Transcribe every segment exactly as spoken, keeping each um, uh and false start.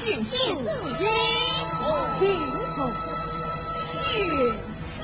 请坐。请坐。请坐。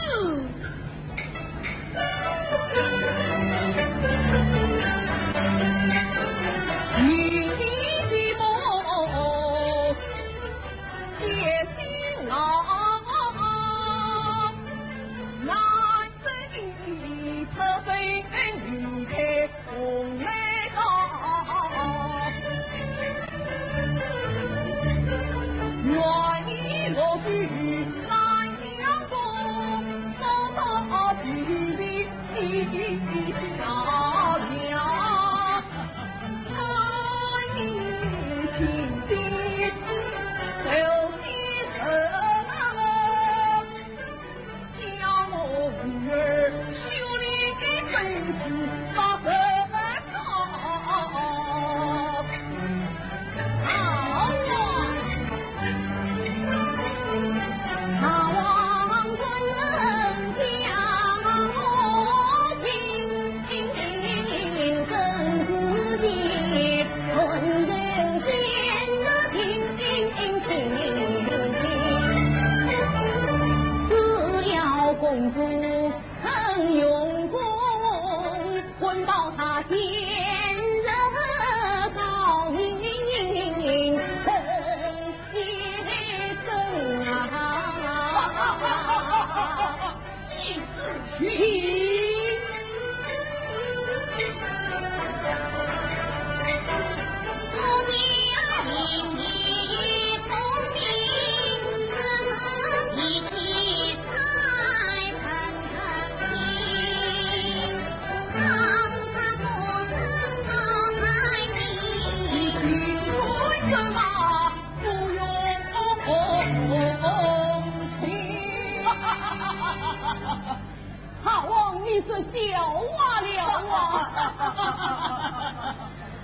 大王，你是笑话了啊！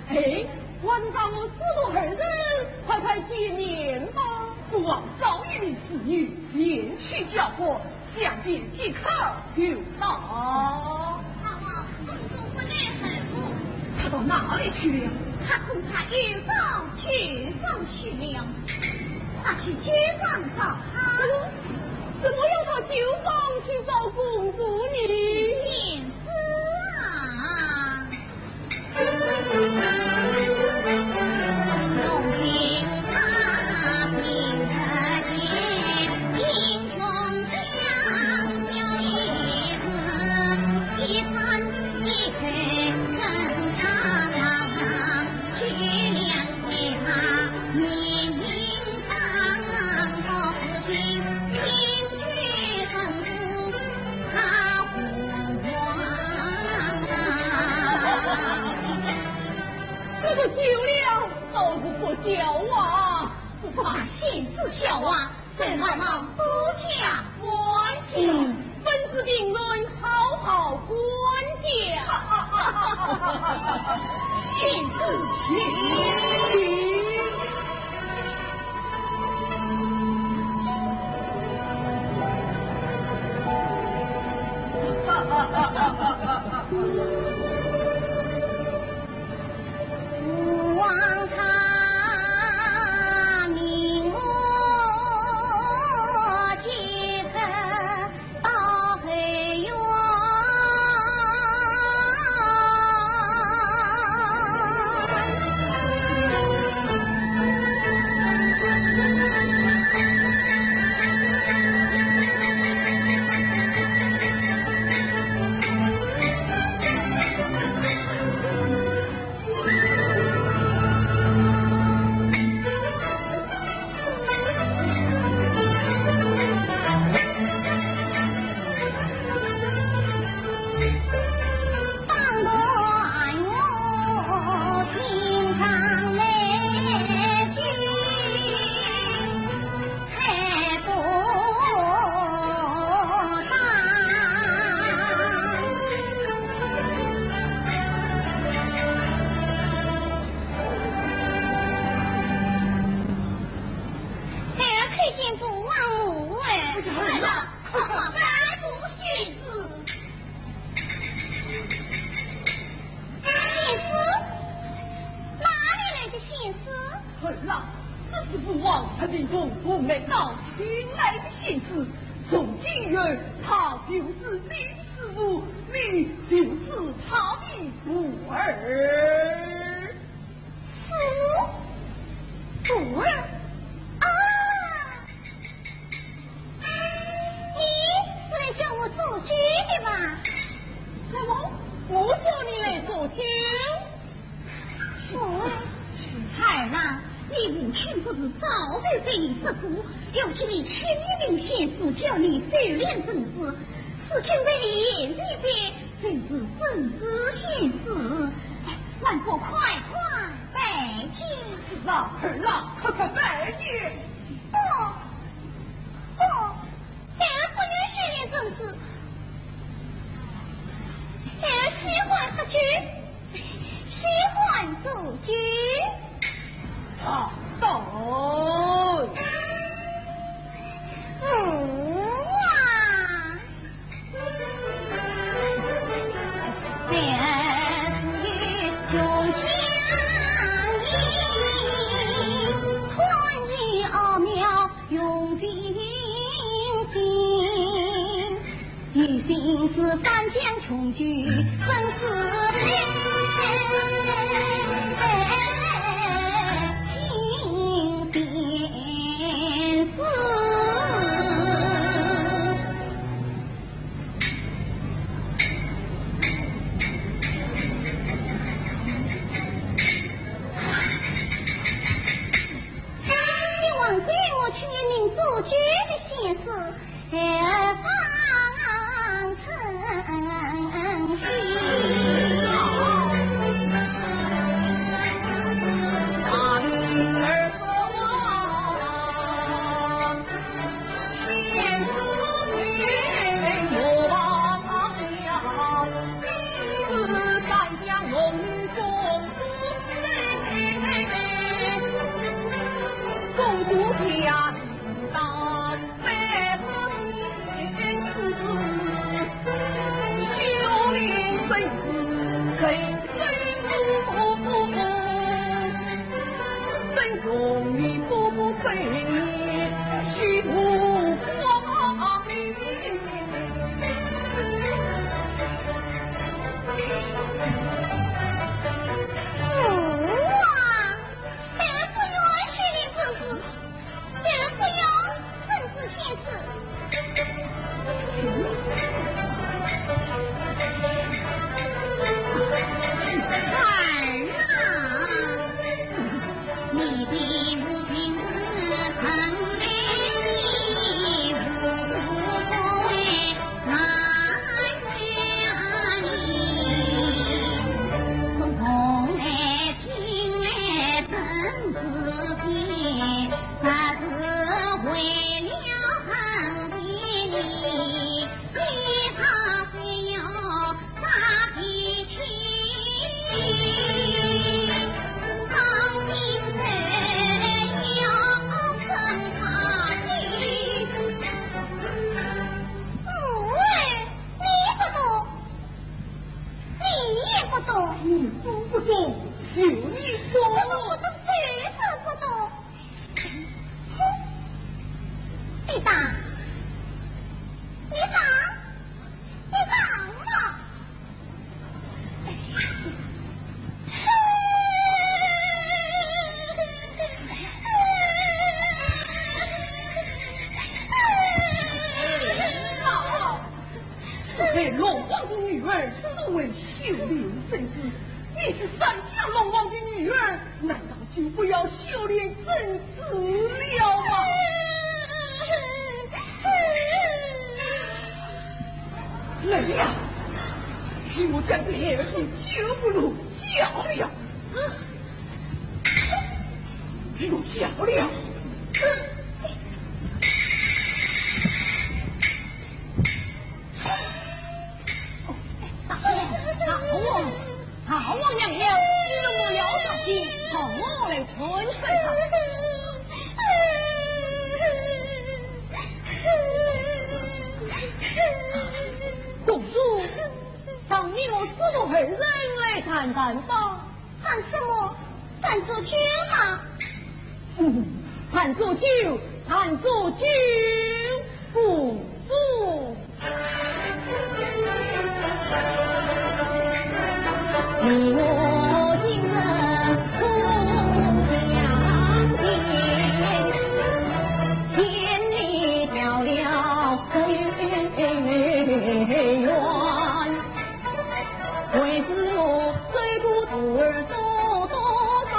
哎，我是让我师徒二人快快见面吧。父王召一名侍女前去叫唤，想必即刻就到。大王，公主不在后屋。她到哪里去了？她恐怕又到绣坊去了。快去绣坊找她。怎么要到绣坊去找公主呢？贤婿啊！这个酒量倒是不小啊！不怕贤婿笑话， 待老王多加管教。嗯，本是平人，好好管教。贤婿请。孩儿叩见父王母哎。快了，快快拜见贤婿。贤婿？哪里来的贤婿？儿啊，这师父王特地从东门到京来的仙子，从今以后，她就是你的师父，你就是她的徒儿。徒？徒儿？啊！你是来叫我做酒的吧？什么？我叫你来做酒？ 哦，孩儿啊，你母亲不是早就对你说过，要给你请一名仙子，教你修炼真子。如今在你眼前的，正是真子仙子。哎，还不快快拜见？老儿啊，快快拜见！不，不，孩儿不愿修炼真子，孩儿喜欢喝酒。 喜欢做酒。好，到。嗯啊。你还给我请一名做酒的仙子，嗯啊，孩儿不愿修炼真子，孩儿不要真子仙子。儿啊！ 喂，你不懂，你也不懂。你都不懂，就你懂。怎么不懂？就是不懂。哼，你打，你打，你打嘛！ 这位龙王的女儿素未修炼真子，你是三江龙王的女儿，难道就不要修炼真子了吗？来呀，与我将这孩儿从酒炉里叫了。 有效了。大王，大王，大王娘娘，你容我要小心，容我来劝说他。公主，让你我师徒二人来谈谈吧。 谈什么？谈这酒吗？嗯，弹奏酒，弹奏酒，公子。你我今日同相见，千里迢迢走远。 为是我走过徒儿多多方，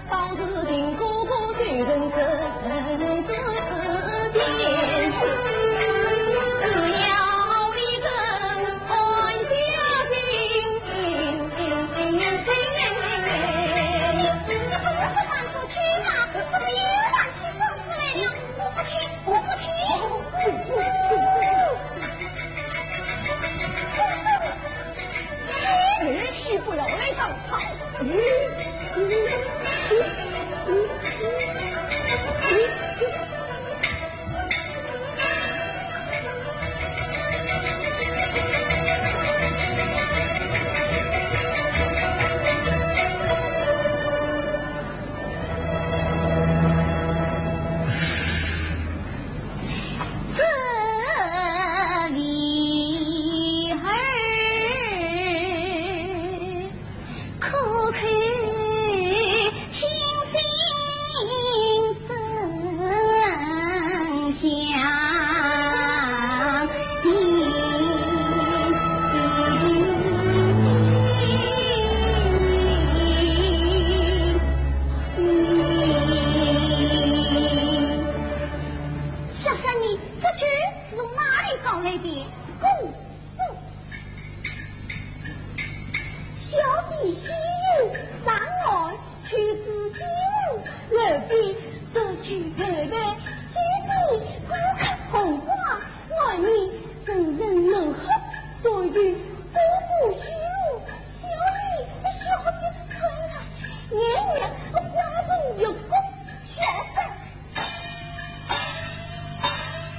当时情哥哥谁人真知见，只要一人安下心。你，你不是说弹奏酒吗？怎么又弹起手指来了？我不听，我不听。 哎，你不要来打他。小仙女，这酒是从哪里搞来的？公子，小弟仙游上岸，去自己屋，外边这酒杯杯，酒杯顾客红光，外面人人怒喝，所以都不许我。小弟，小弟，看啊，年年花灯月光，小三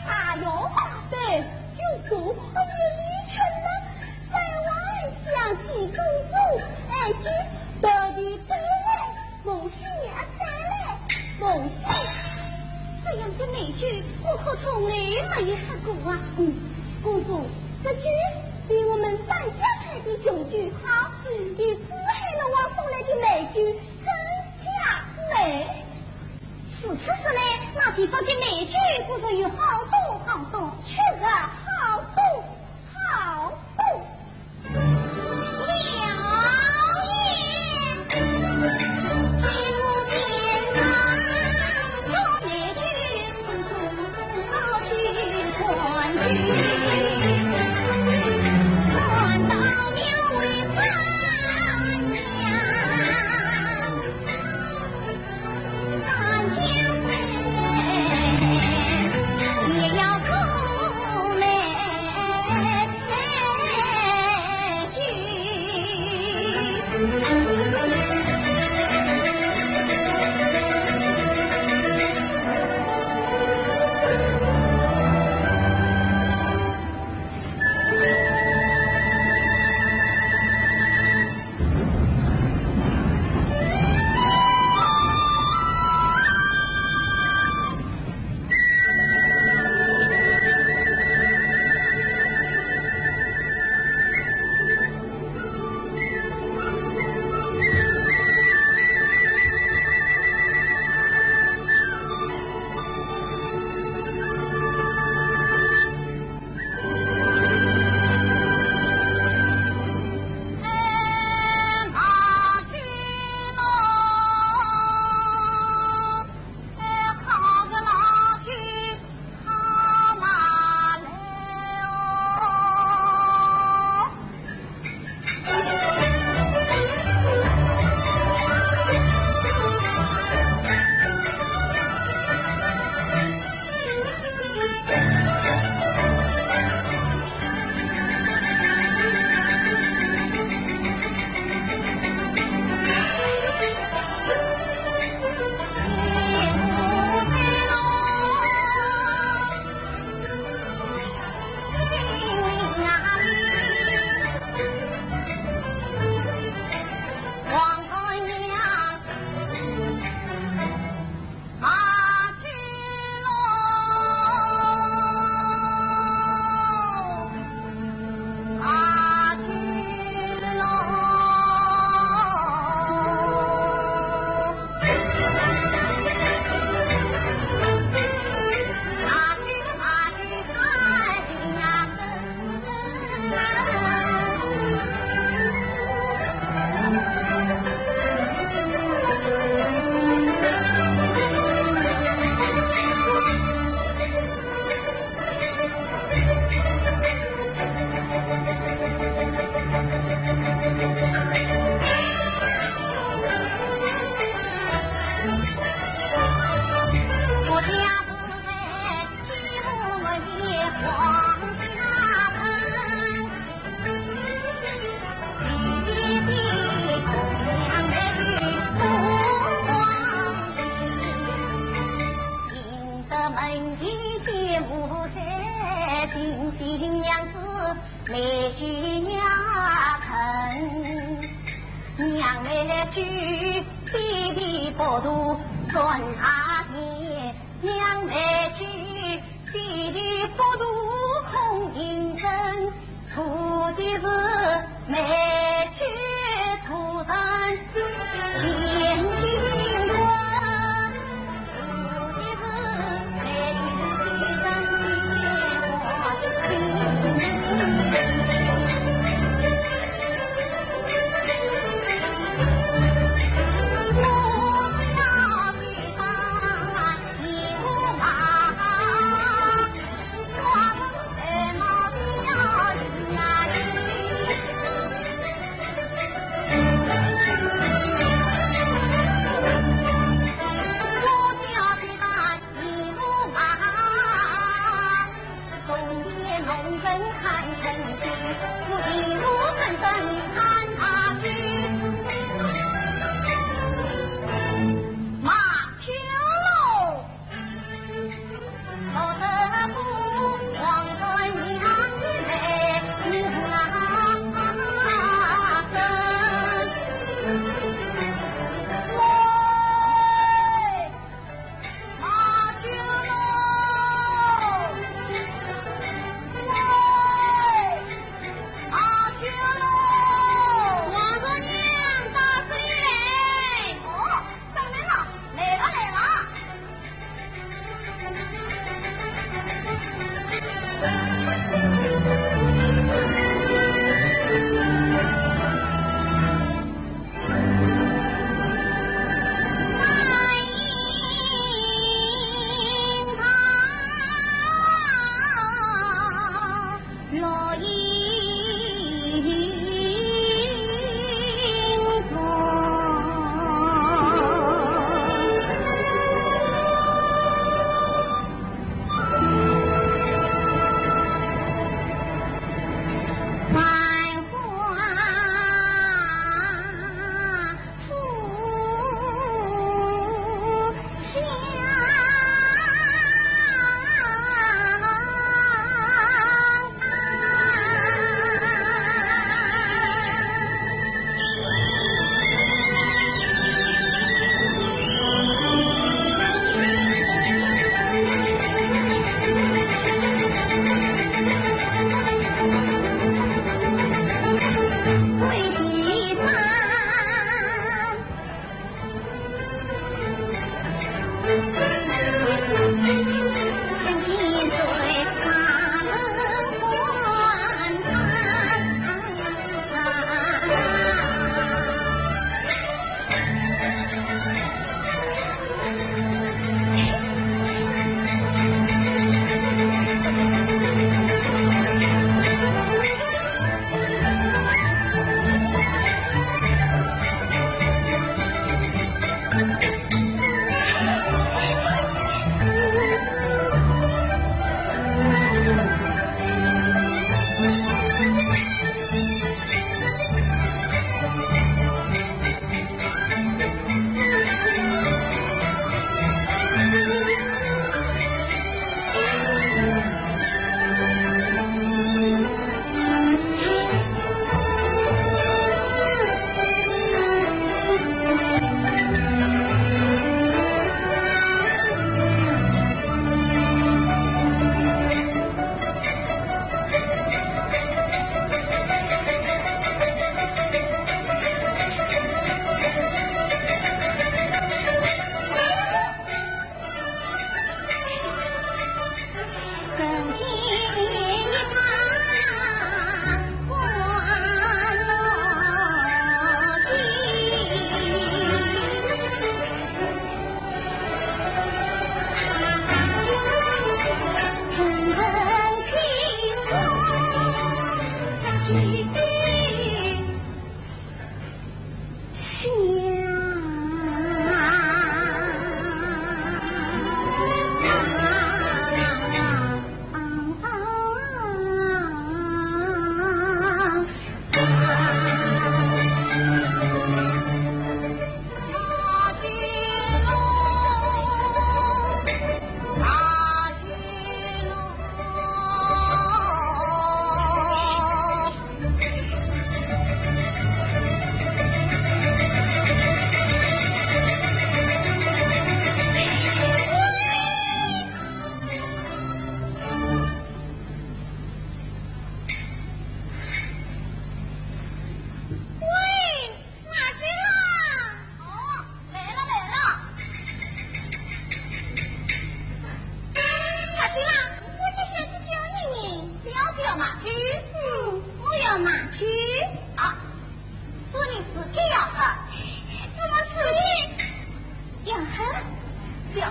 大摇大摆，就说我有一群人，在外想起公主，爱情到底带来梦想，带来梦想。这样的美酒，我可从来没有喝过啊。嗯，公主，这酒比我们三家开的酒酒好，比四海龙王送来的美酒更加美。 如此说来，那地方的美酒果然有好多好多。确实好多好多。天仙母三金星娘子美酒娘肯，娘美酒比比不如算他甜，娘美酒比比不如空情人，图的是美酒徒然。 王大娘，大师爷！哦，上来了，来了，来了。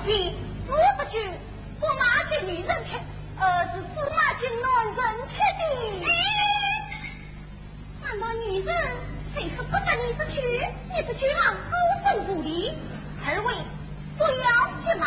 你我不去，不骂给女人吃，而是只骂给男人吃的。哎，难道女人就是不跟你出去？你出去嘛，高声无礼。二位不要去骂。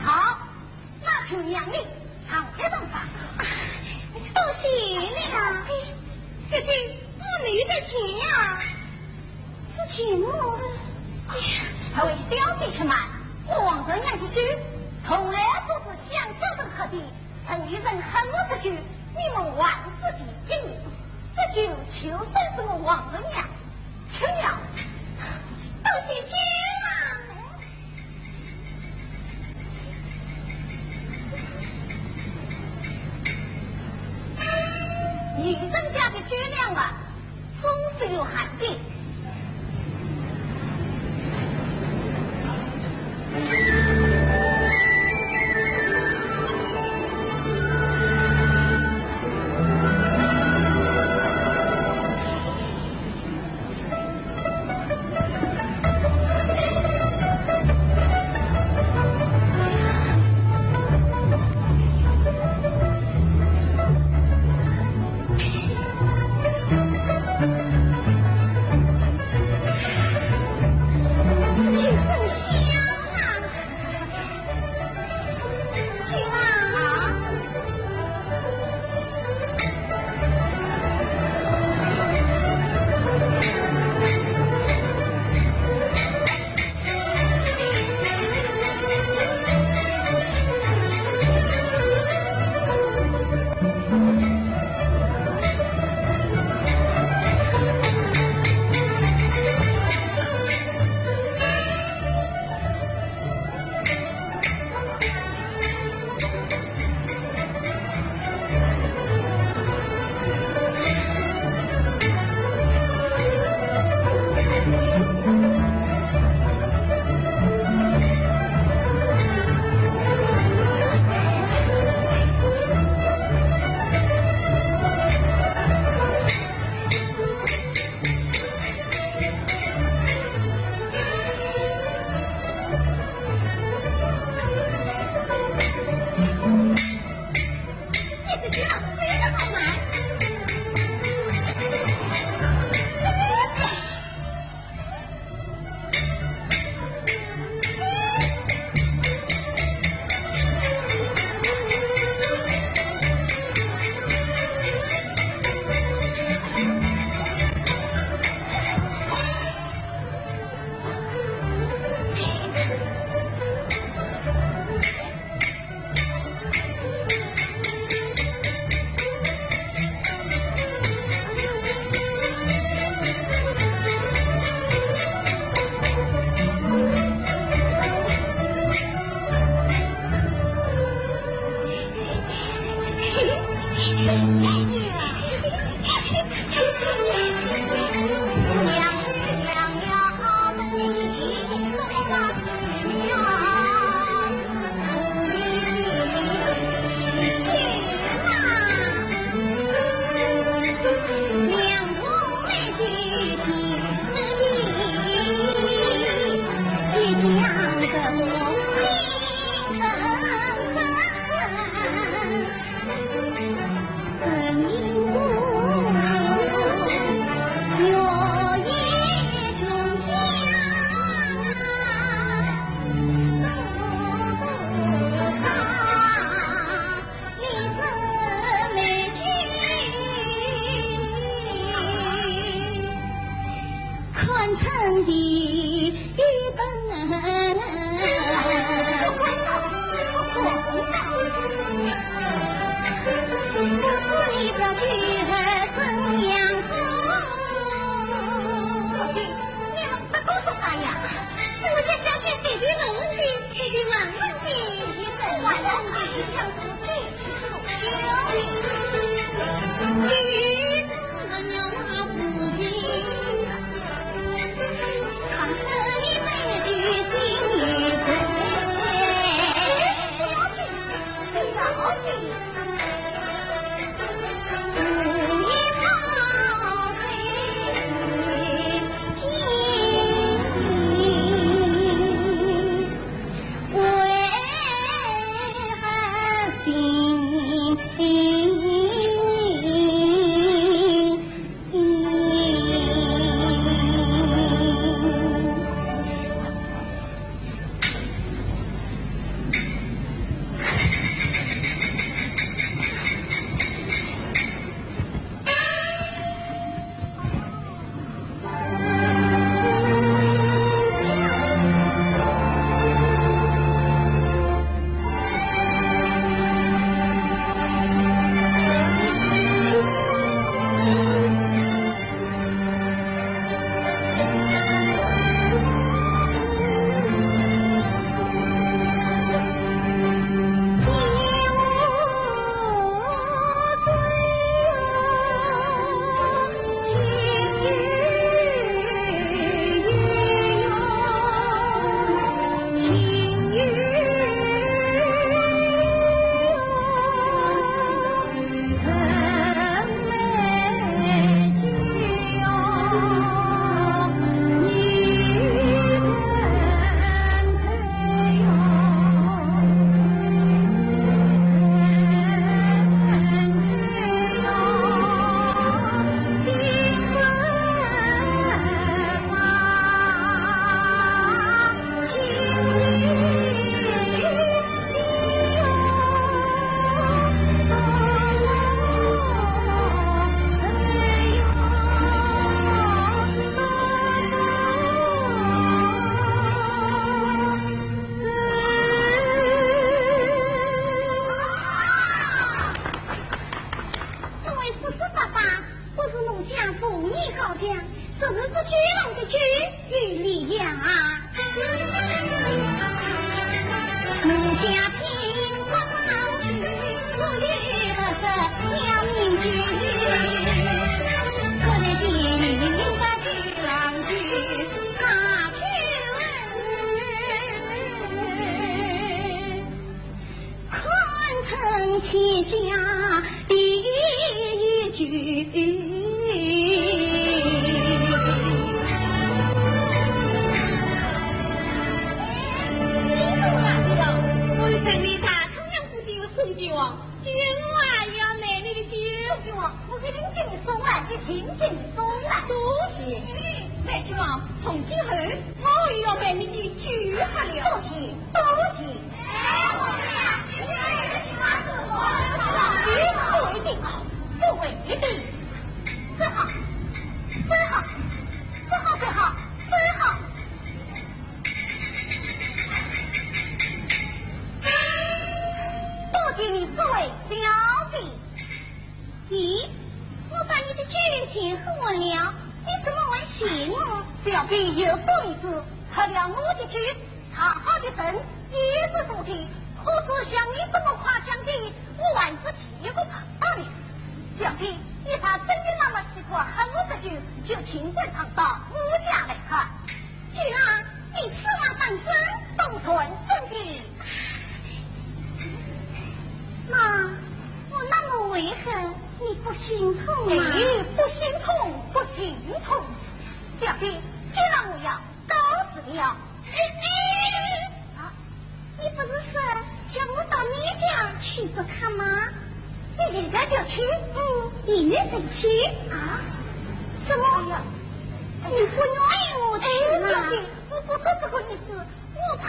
好，那就让你尝一尝吧。多谢了。姐姐，我没有带钱呀。之前我……哎呀，二位小姐且慢，我王二娘的酒从来不是乡下人喝的，城里人喊我这酒，你们还是别敬，这酒就算是我王二娘请了。多谢姐啦。 女人家的酒量啊，总是有限的。你们在告诉他呀，我家小姐对对问问题，对对问问题，你们问问题，像什么这些东西？这位叔叔伯伯，不是奴家无意高讲，只是这酒郎的酒有礼呀。奴家品尝酒，我有的是小名酒，我的酒，酒郎酒，大酒郎。 堪称天下第一绝。我与妹妹大太阳谷地有送酒啊，今晚要买你的酒。送酒啊，我一定给你送来，一定给你送来。多谢。买酒啊，从今后我也要买你的酒喝了。多谢，多谢。 哎，我们呀，你说的是什么？你说的是什么？不为的。最好，最好，最好，最好，最好。多谢你这位小姐。 咦，我把你的酒钱喝完了，你怎么还谢我？小姐有多一次，喝了我的酒，他好的人也是昨天，可是像你这么夸奖的，我还是第一个碰到的。小姐，你怕真的那么喜欢喝我的酒，就请转堂到我家来喝。 酒郎，你此话当真？当然真的。那我那么为何你不心痛啊？哎，不心痛，不心痛。小姐，酒郎，我要告辞了。哎，哎，啊， 你不是说叫我到你家去做客吗？你现在就去？嗯，现在就去。啊？怎么？哎呀，你不愿意我去吗？哎，小姐，我不是这个意思，我怕，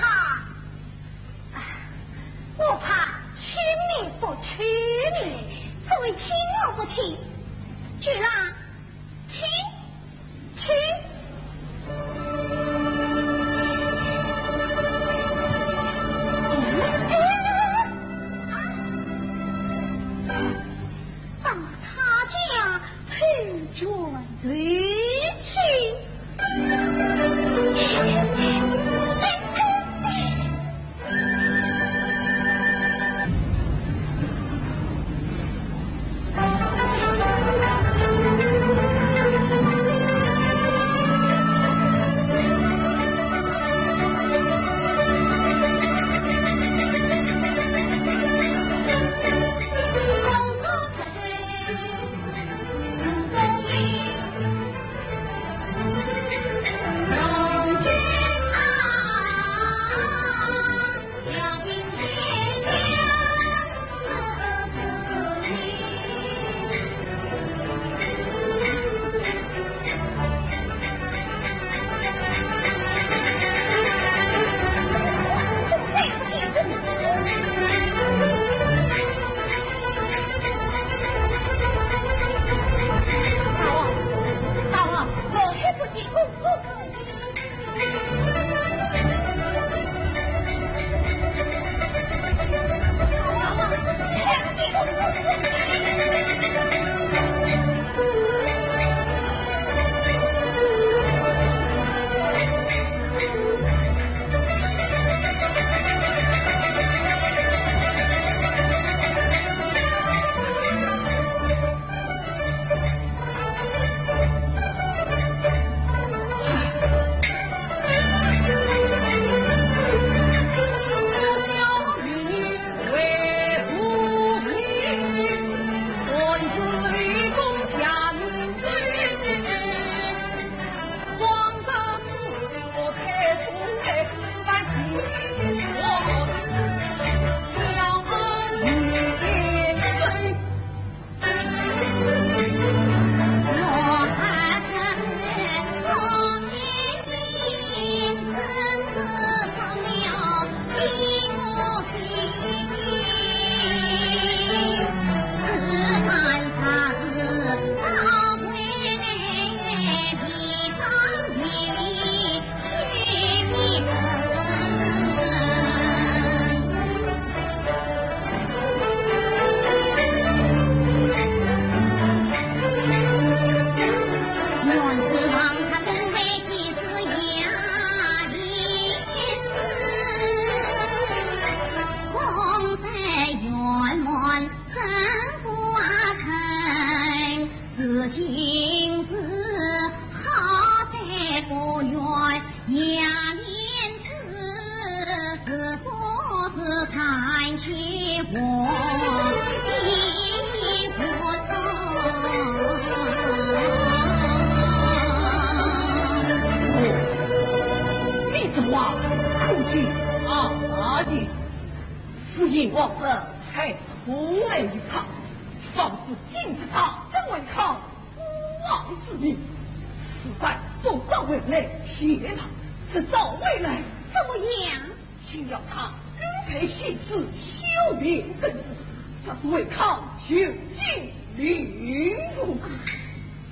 啊，我怕请你不起呢。所以请我不起，酒郎，请，请。卷对去。你这话可是啊，大爷，是因王子太初来一趟，上次禁止他，怎么一看 王子呢？实在不早回来，天哪，是早回来。怎么样？只要他恩才惜子，修平政治，这是违抗九卿令。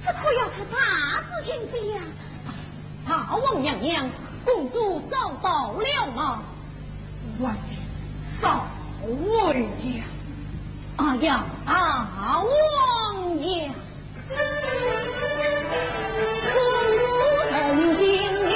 这可要出大事情的呀！大王娘娘，公主找到了吗？万岁，早回呀。哎呀，大王娘！贤婿，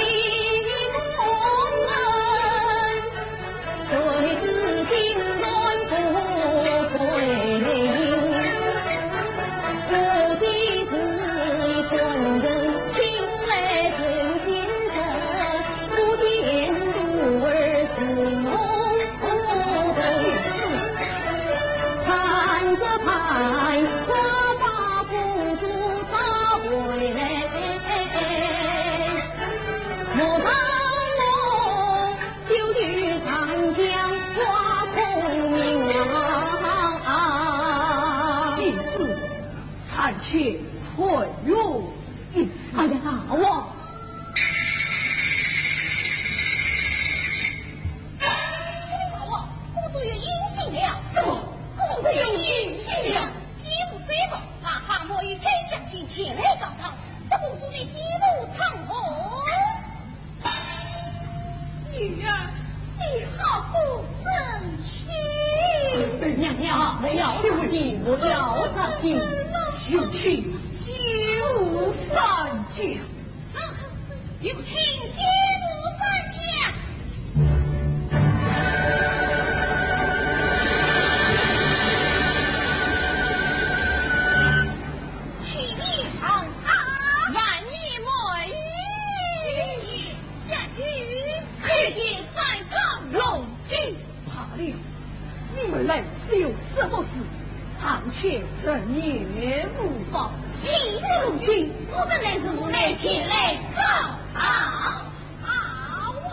暂且宽容一些。哎呀，大王！ 大王，公主有音信了。什么？公主有音信了？吉木虽发，马上我与太将军前来告状，说公主与奸夫通谋。女儿，你好不争气。娘娘，不要着急，不要着急。有请。讲。有请岳父上讲。请你上啊。万年没遇，遇见三更龙井。 罢了，你们来是有什么事？尚且陈年无报。既是龙井，我们来是无奈前来找啊。啊，我。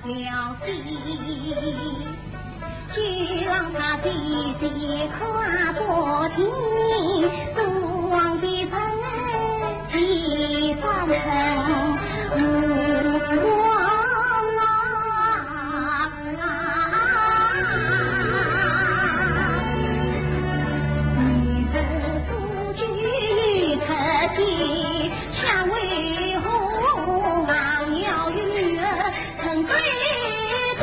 了心，就让他细细看不清，祖王的人几三层，无光啊。你的祖君特地 下为何望了与儿成对对？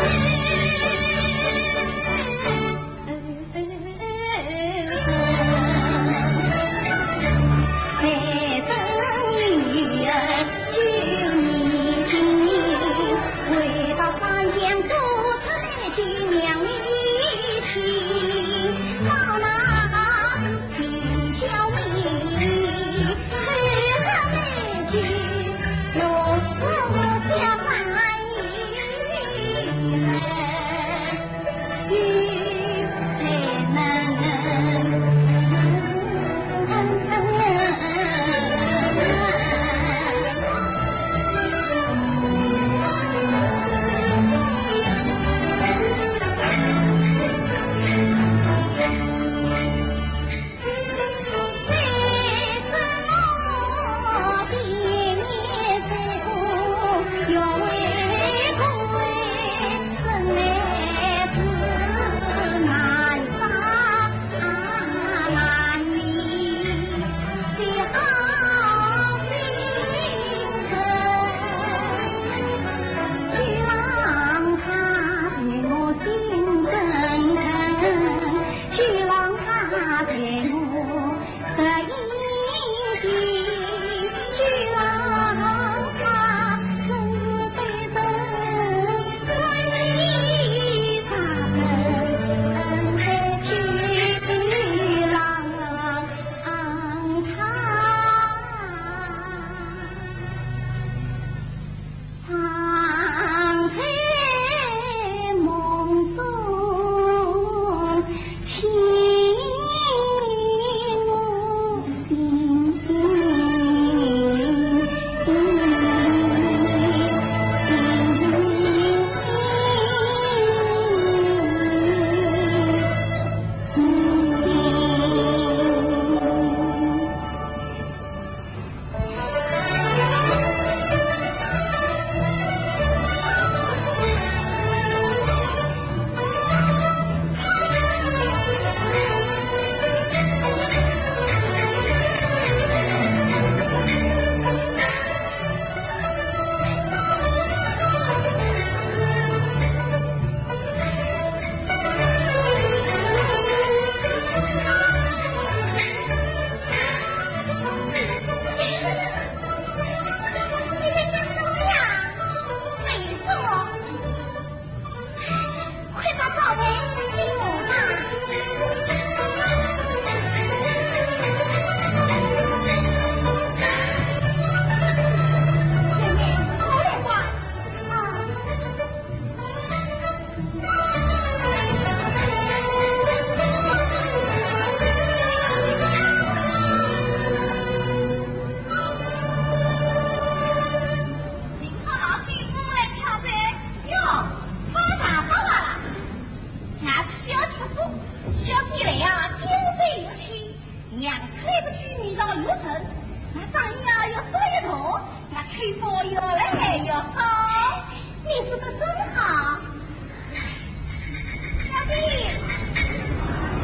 哟，他咋到啊？俺是小吃部，小姐来呀，精神有趣，娘开个居民上有成，那生意啊，越做越大，那开销越来越高。你说的真好。小姐，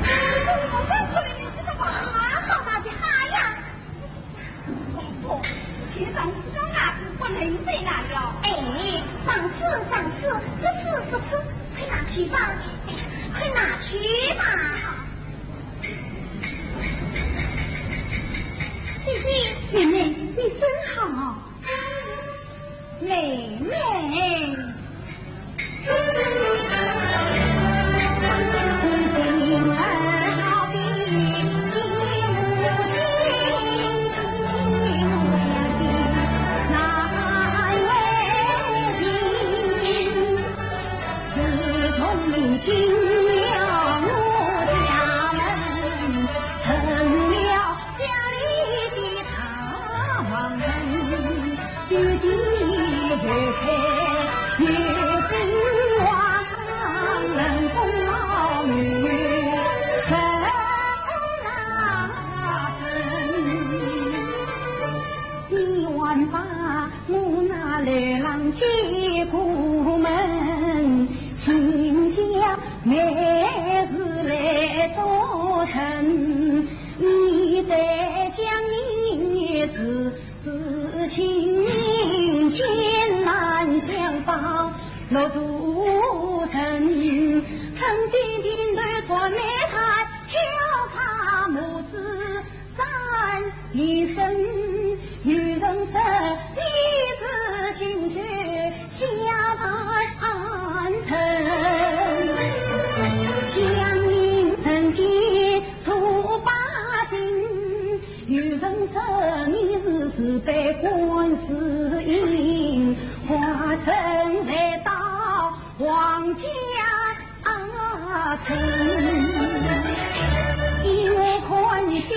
你说我干什么？你是干嘛？好大的哈呀！ 哦，学生刚拿不能再拿了。哎，放肆，放肆，不吃，不吃，快拿去吧，哎呀，快拿去吧。姐姐，妹妹，你真好。 妹妹。进过门，心想每日来多疼，你在想你是，是情，艰难相报落途人，曾经听得传来他敲他母子 三一声，有人说你是心事下半程，江阴城前做百姓，有人说你是自被官司引，化成来到 王家城，依我看你是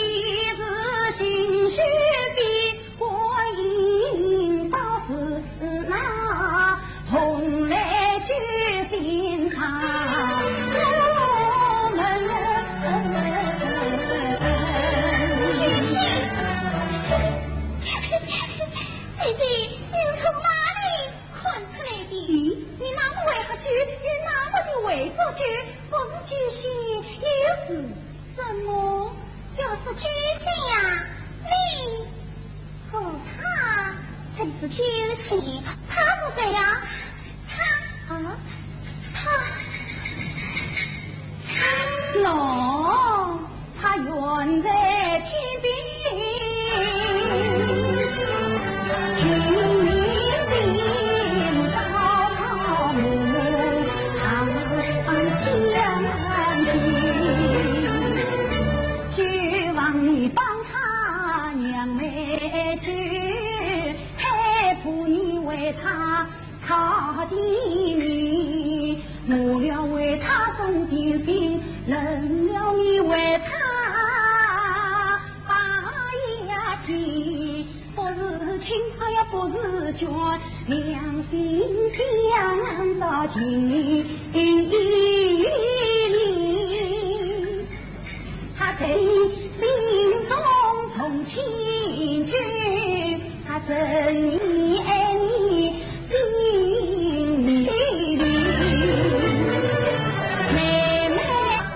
心事的，观音倒是那蓬莱救兵他。我们姐姐，你从哪里 看出来的。咦，你那么会喝酒，又那么的会做酒，不是酒仙又是什么？就是酒仙呀，你和他正是酒仙，他是谁呀？他，啊，他，他，喏。 他远在天边，君临高堂相见。酒房里帮他娘买酒，还怕你为他 他的你，我了为他送点心，冷了你为他把牙签，不是亲，哎呀，不是眷，良心想到情理。 他在心中重千句，他真的爱你心里。妹妹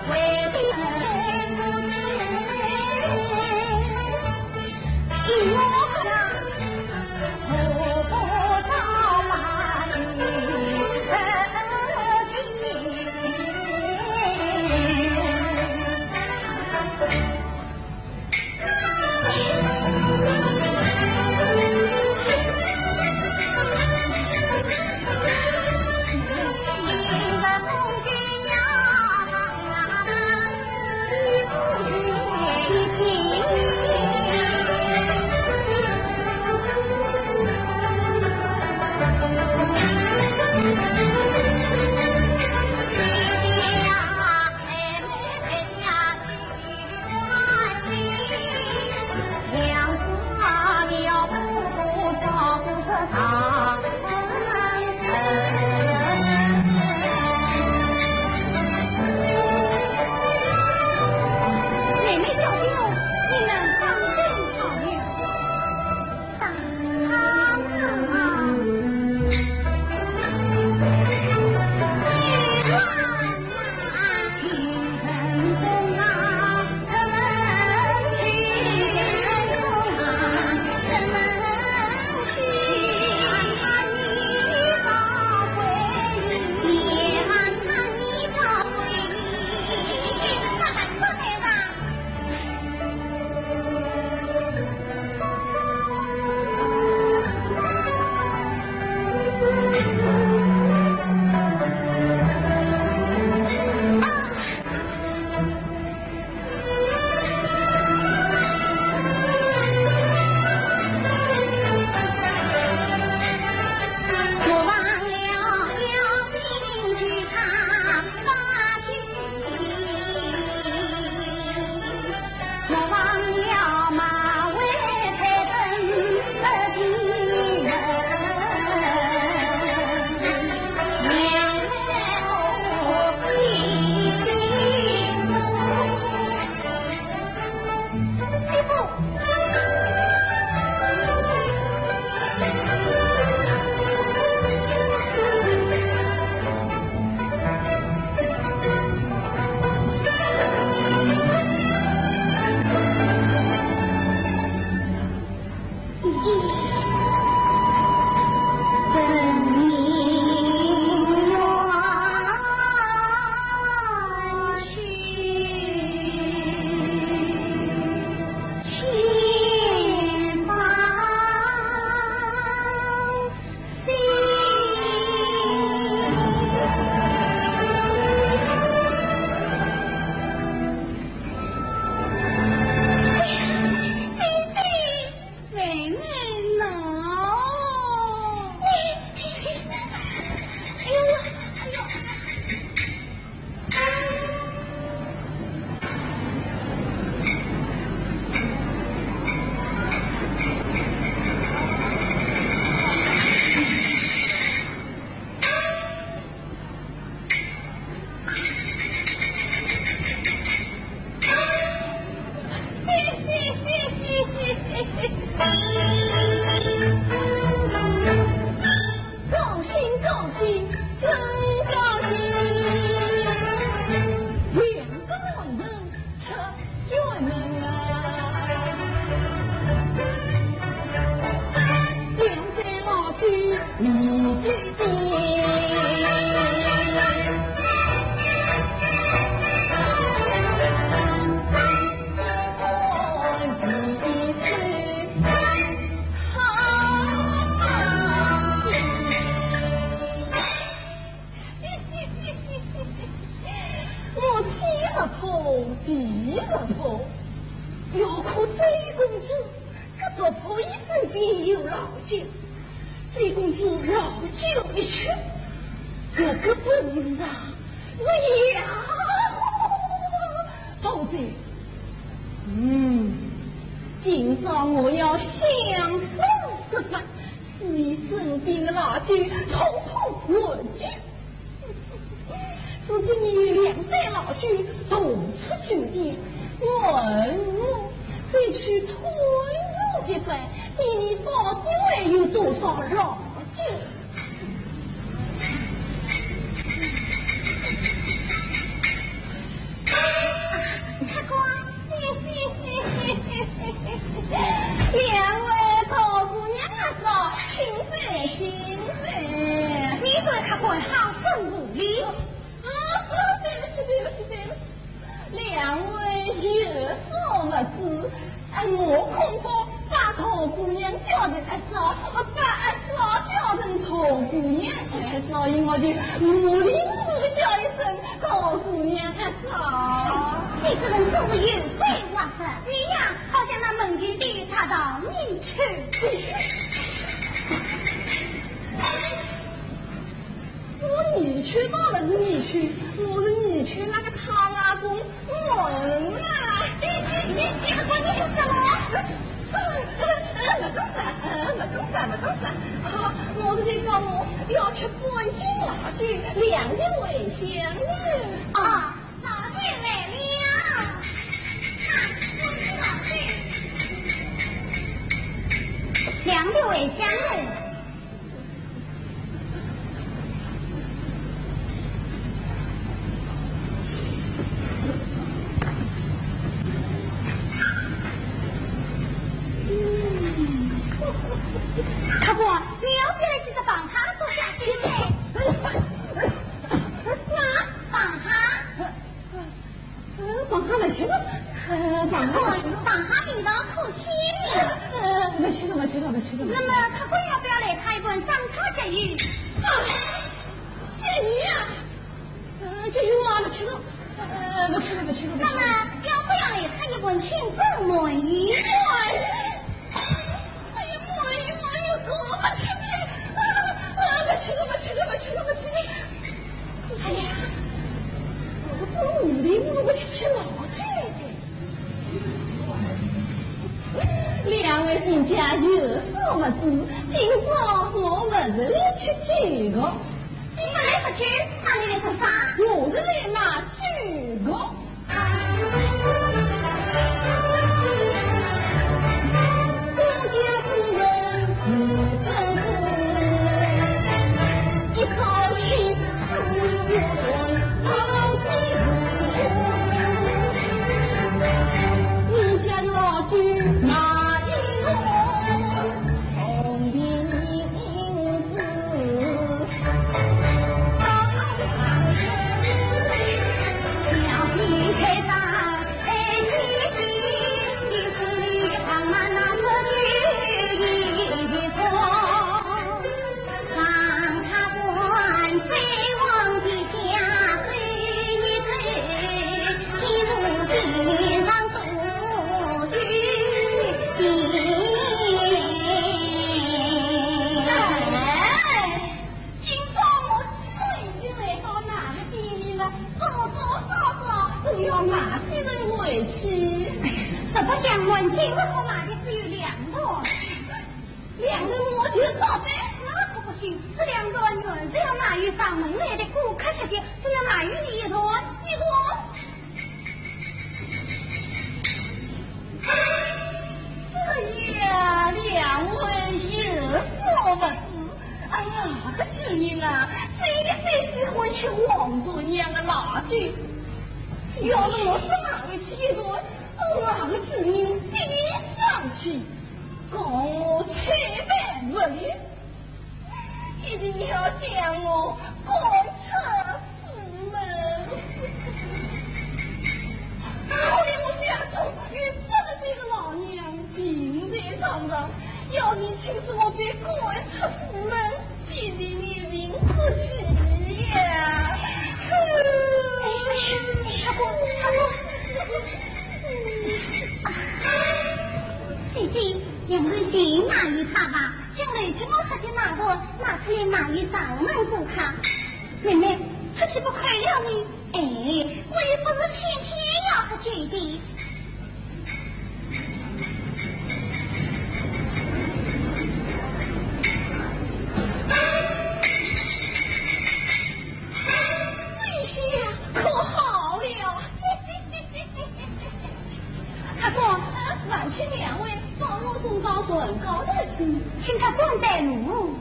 为的两个人出远门啊，两位老君，你去的。我天啊痛，地啊痛，要哭周公子，搿族仆一生病又老酒，周公子老酒一吃，搿个本事啊，我呀，好的，嗯，今朝我要想方设法，使你生病的老酒统统活酒。 如今你与两代老君同出军营，我恨我再去推我一番，你到底还有多少老酒？客官，两位大姑娘啊，请坐，请坐。你对客官好生无礼。 啊，对不起，对不起，对不起，两位有所不知，哎，我恐怕把大姑娘叫成阿嫂，把阿嫂叫成大姑娘，所以我就糊里糊涂叫一声大姑娘阿嫂。你这人真是有鬼话色，你呀，好像那门前的插头泥鳅。 我泥鳅倒是泥鳅，我是泥鳅那个汤阿公，我啊！你，你，你，你，你说什么？没东西，没东西，没东西。啊，我是在讲我要吃半斤辣椒，两日为香呢。啊，辣椒来了。啊，半斤辣椒。两日为香呢。 客官，你要不要来几只棒哈做下酒呢？啥？棒哈？ 呃，棒哈勿吃了，呃，棒哈勿吃了。棒哈味道可鲜呢。呃，勿吃了，勿吃了，勿吃了。那么客官要不要来他一碗香草鲫鱼？啊，鲫鱼啊！呃，鲫鱼我也勿吃了。呃，勿吃了，勿吃了，勿吃了。那么要不要来他一碗清蒸鳗鱼？哎，哎呀，鳗鱼，鳗鱼，我勿吃了。呃，呃，勿吃了，勿吃了，勿吃了，勿吃了。 哎呀，我这女人怎么去吃老酒的？两位人家有所不知，今朝我不是来吃酒的。你不来喝酒，那你来做啥？我是来买酒的。 哎，今朝我既然已经来到㑚个店里了，多多少少总要买些人回去。实不相瞒，今日好买的只有两段。两段我就照办。那可不行，这两段原是要买与上门来的顾客吃的，只能买与你一段。一段。 哎呀，两位有所不知，哎呀，搿个酒人啊，最喜欢吃王大娘的辣酒，要是我是哪个去一段，我哪个主人必定生气，讲我推扳不理，一定要将我赶出府门。可怜我家中有八十岁的老娘病在床上，要你请示我被赶出府门， 必定一病之喜呀。哎，哎，哎，阿公，阿公。啊，姐姐，两人去买一茶吧，将来吃我喝的那个，拿出来买一茶能做客。妹妹，出去不快了呢？哎，我又不是天天要喝酒的。 这下可好了。阿公，烦请两位到罗总高船高头去，请客官带路。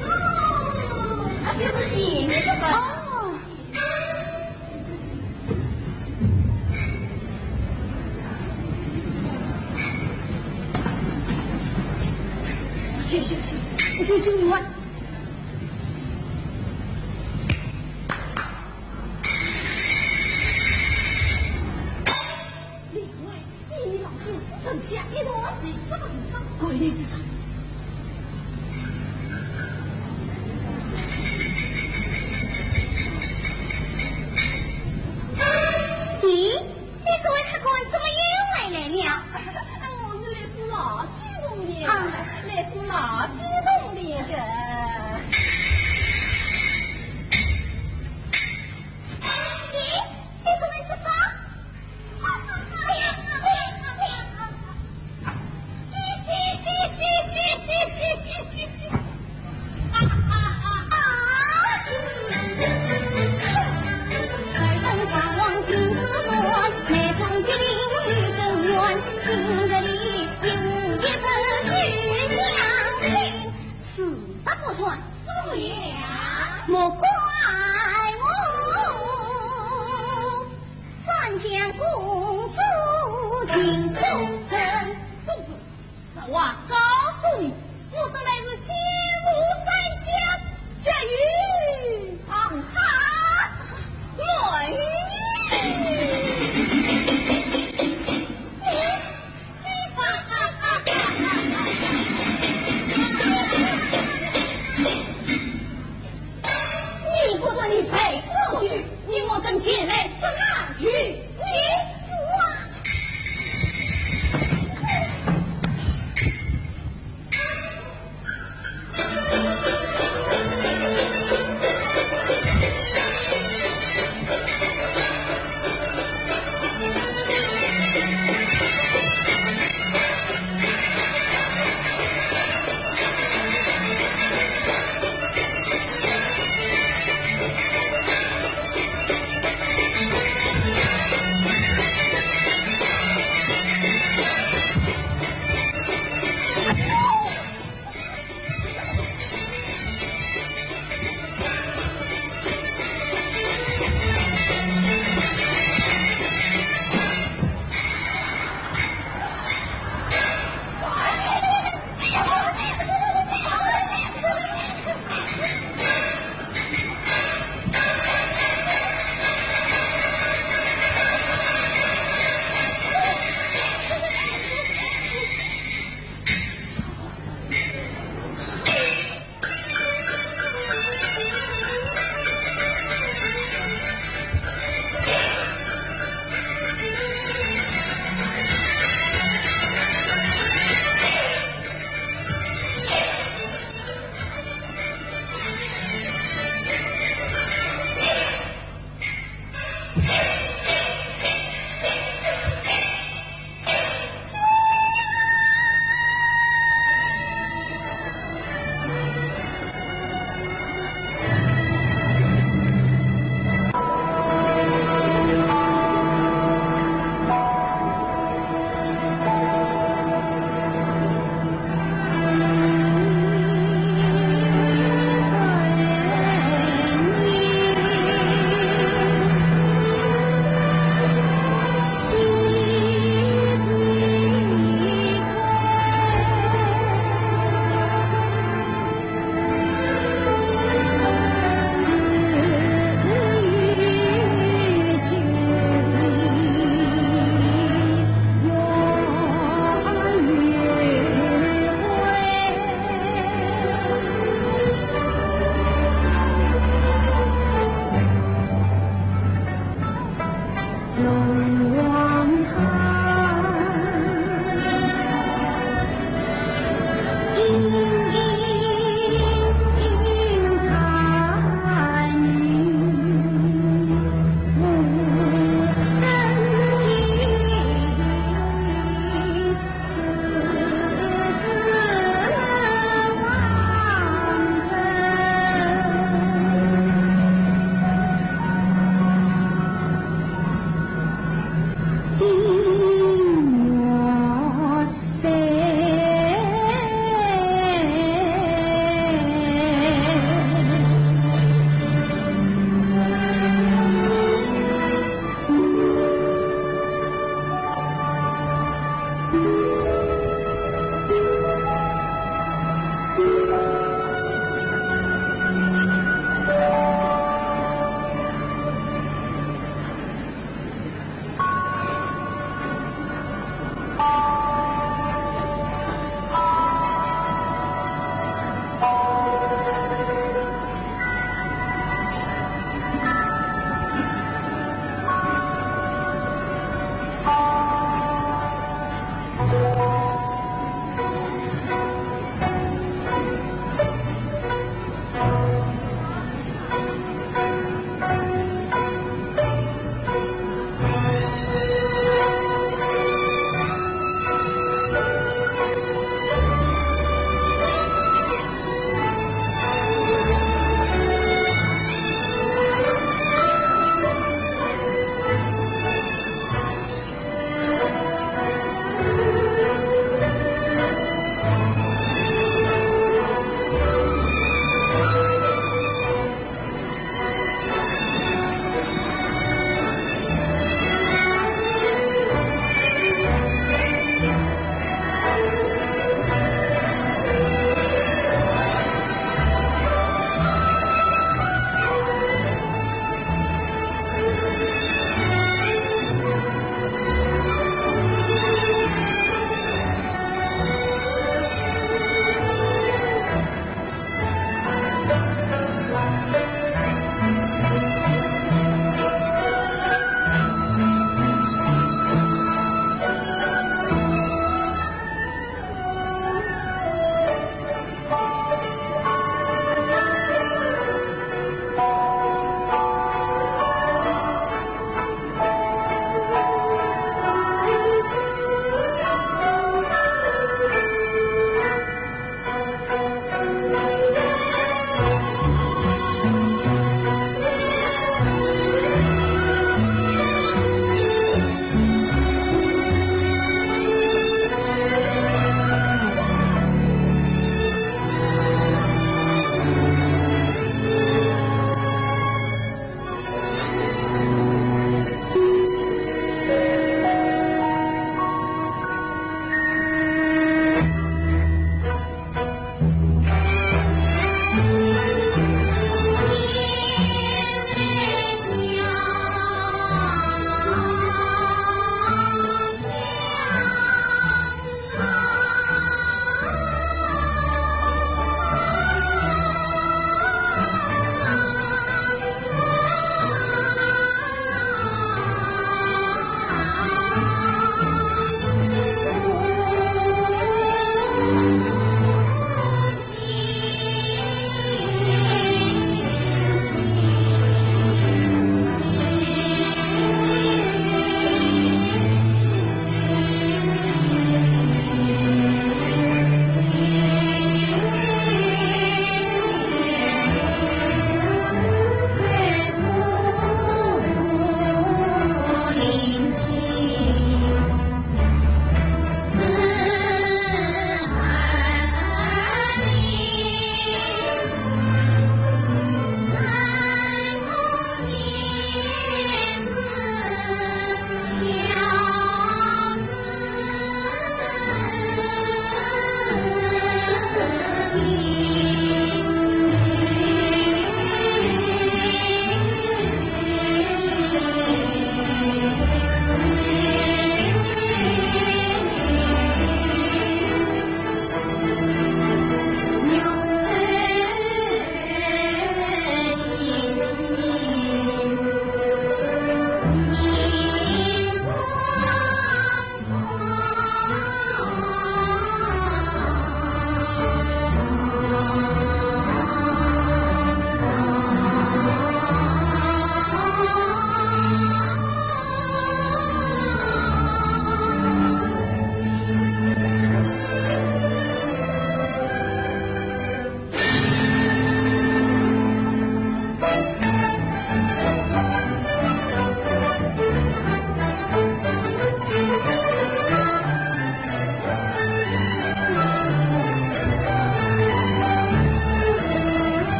哦，那就是前面的吧。哦。 行行行，行行，你慢。两位，你老弟，等下一段，这个地方，跪地上。咦？ 你这位客官怎么又回来了？哎，我是来自老街童的，啊。来自老街童的。咦，你怎么说？哎呀，哎呀，哎呀！ 莫怪我三江公主情不深。 实话告诉你，我是来自仙湖三江，结义唐山。你不准你再说下去，你我等前来捉拿于你。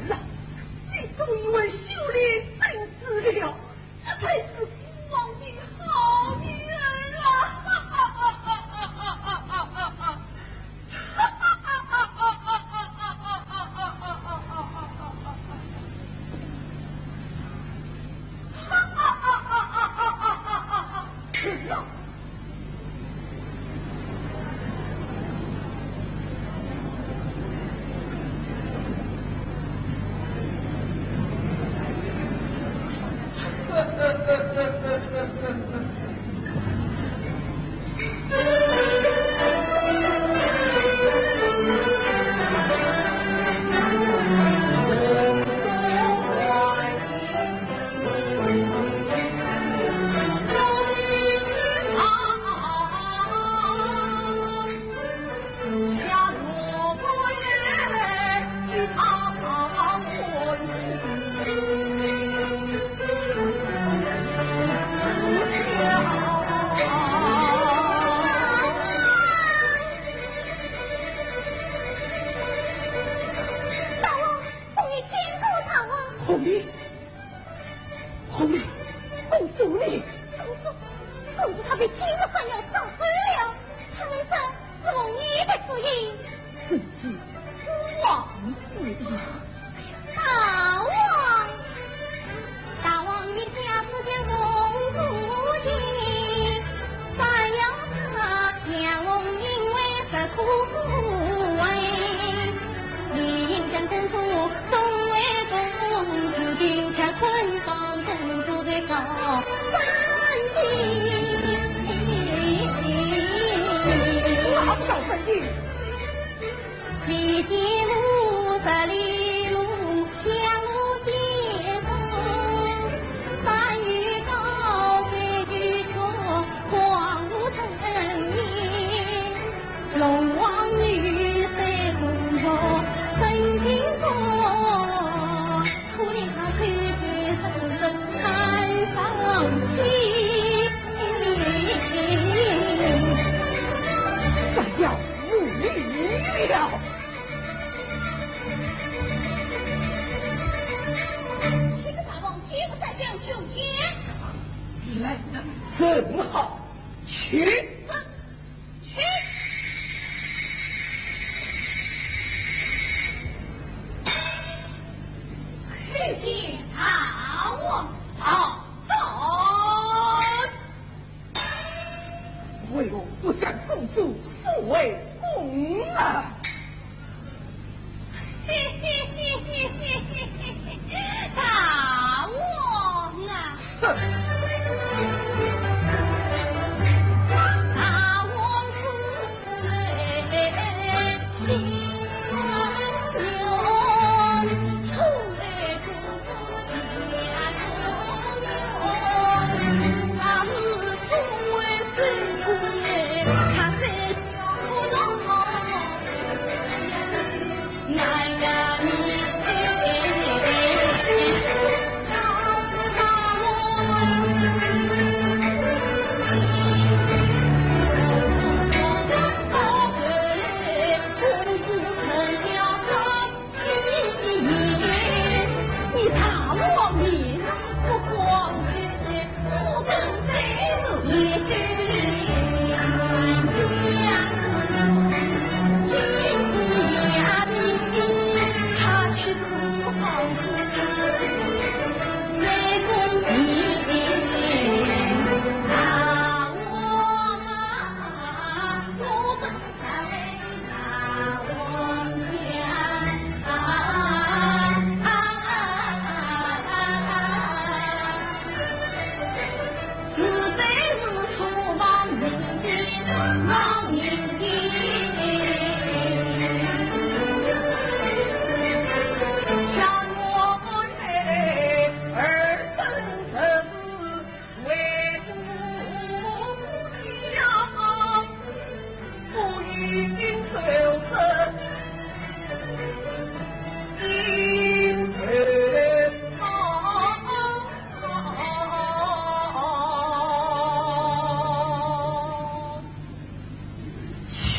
啊，你这个一位秀莲怎知了？这才是父王的好女儿啊！大王，凤仪见过大王。凤仪，凤仪，公主呢？公主，公主她被金箍棒要打昏了，他们说是凤仪的主意。真是王子呀！大王，大王，你下次将凤仪，三要他将凤仪为十苦苦为，你应将珍珠送为公主，今朝捆绑公主在高山顶。哪不高山顶？ 这叫无礼了。启禀大王，岳父在上求见。来得正好，请。 去！去见大王。好，走。为何不将公主送回宫啊？ 大王啊！哼！大王是心软，出来公主的面孔，那是送回正宫的，他在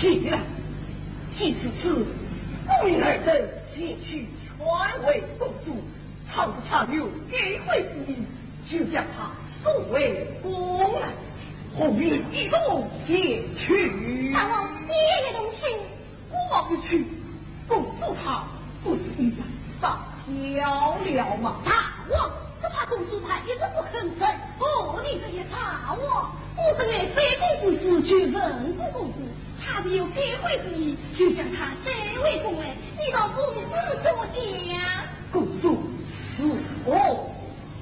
起来，既是此，不命尔等前去敢为公主，倘若她有改悔之意，就将她送回宫来，红颜一同前去。大王，你也同去。孤王一去，公主她不是应该上吊了吗？大王，只怕公主她一直不肯认错呢。哎呀，大王，我是爱妃公主时就问过公主，她是有改悔之意，就将她带回宫来，你倒不知所讲。公主是何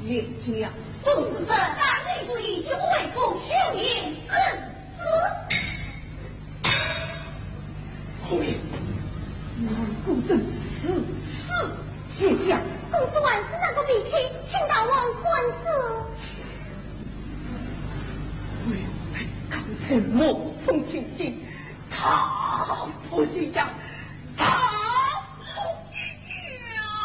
言讲？公主这大人主意，就为公休言之子。红颜，你公主如此言讲。公主还是那个脾气，请大王宽恕。哎呦，刚才梦中情景，她不许讲，她不许讲啊！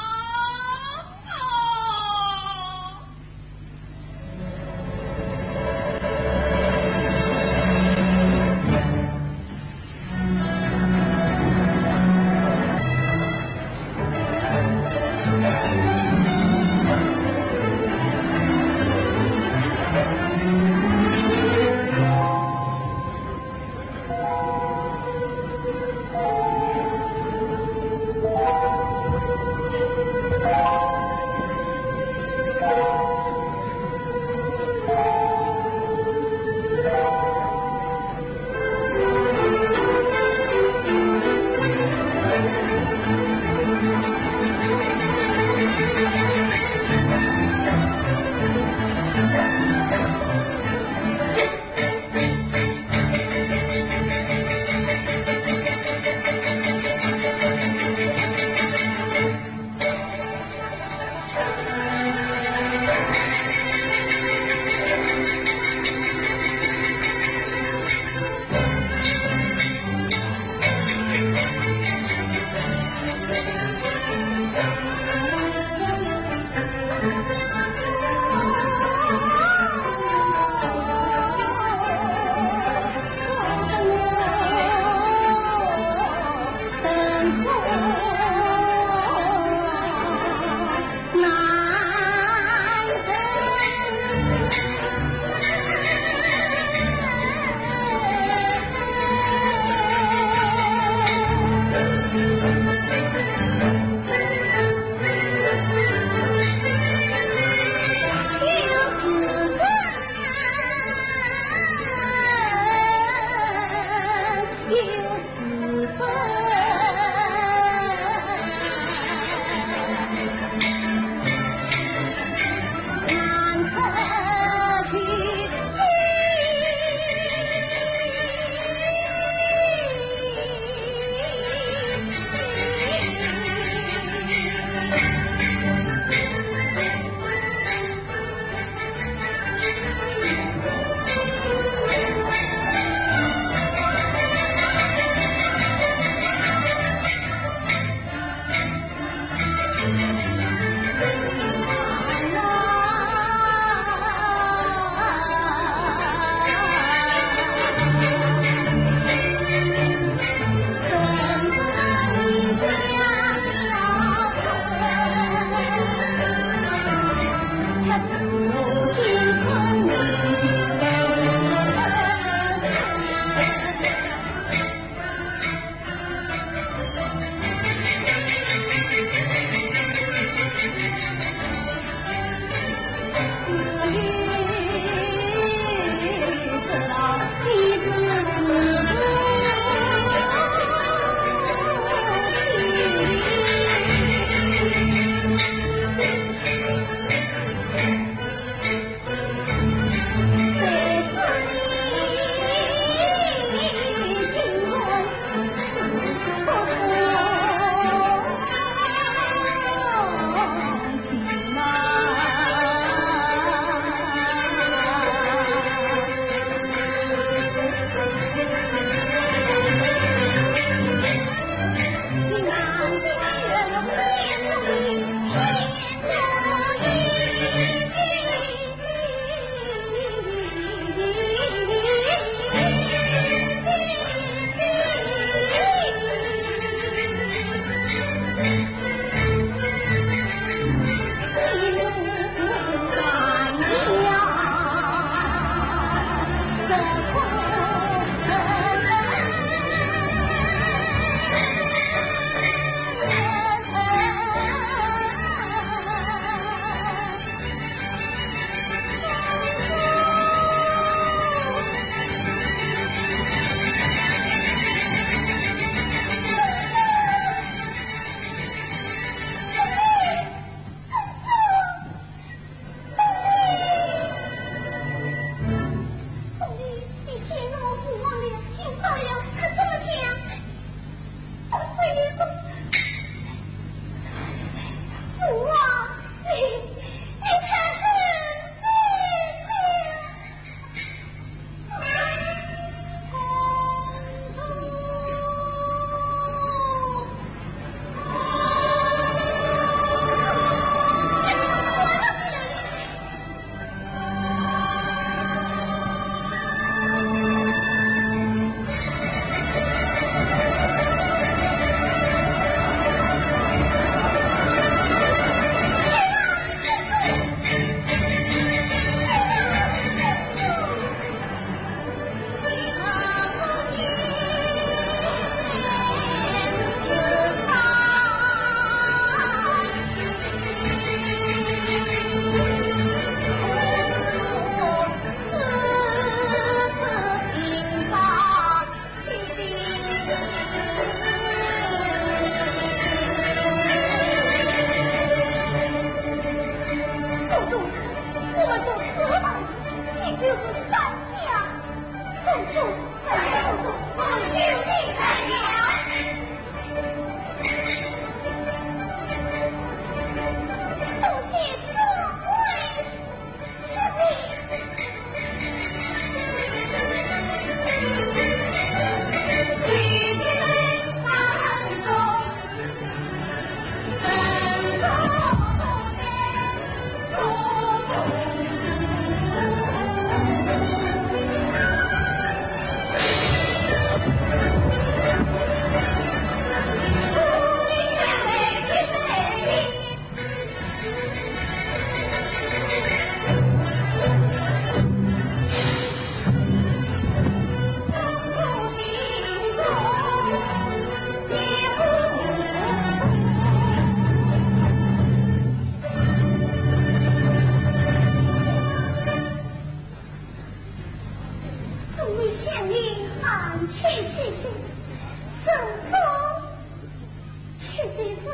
这些是怎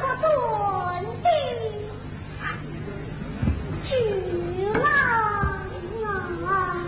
么断的？巨郎啊！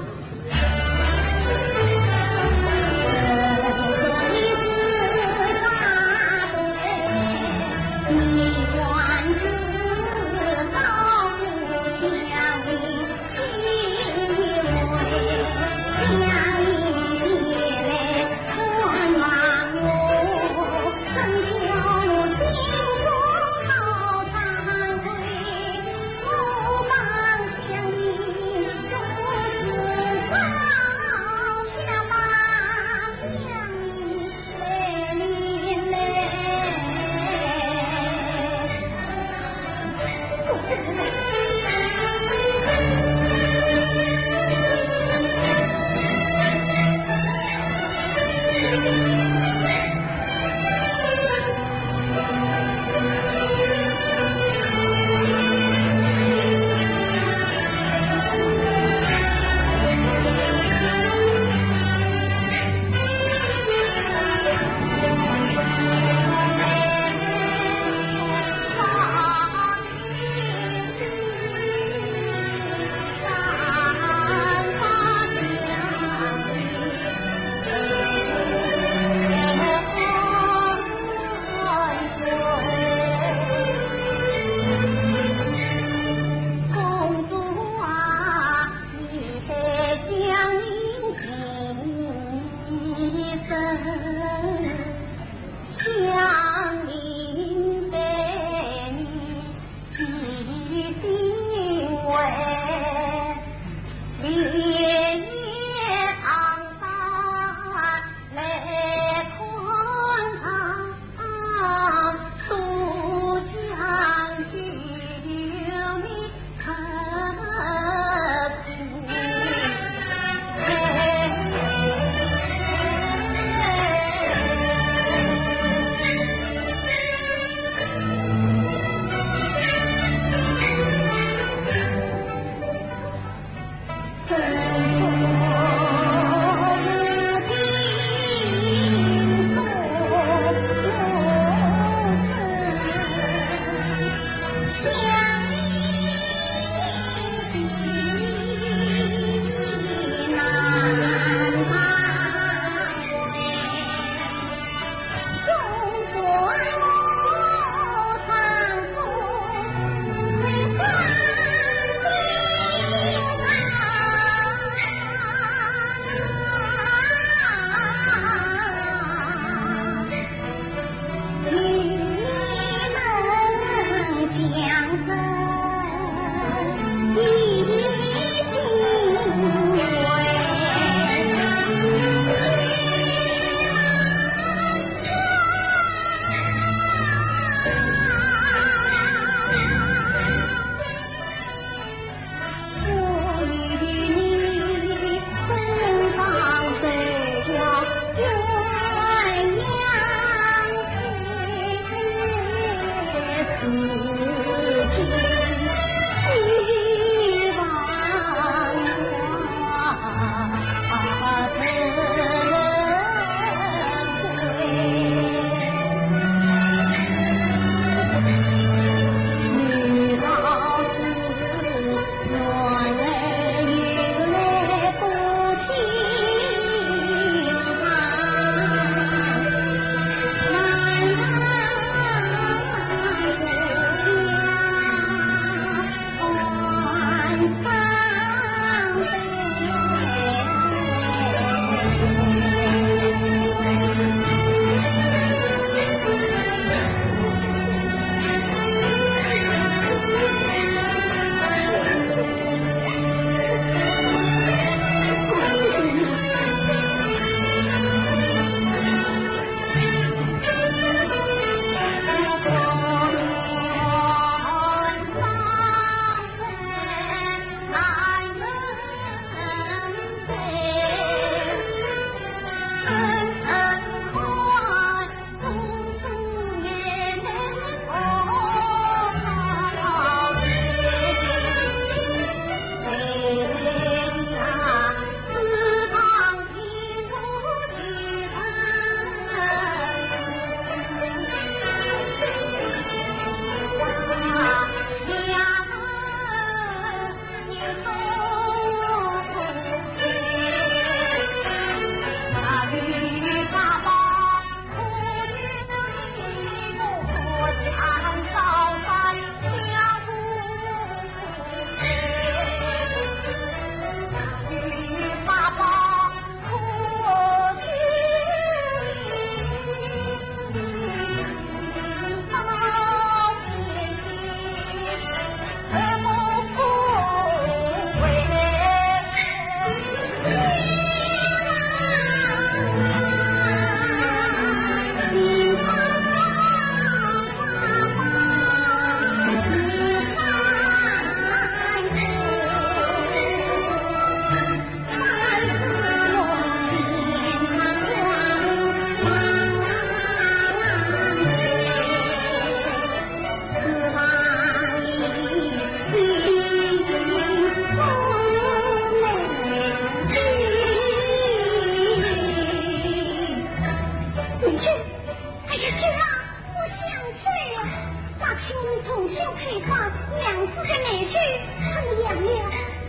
配方，娘子的内侍很凉了。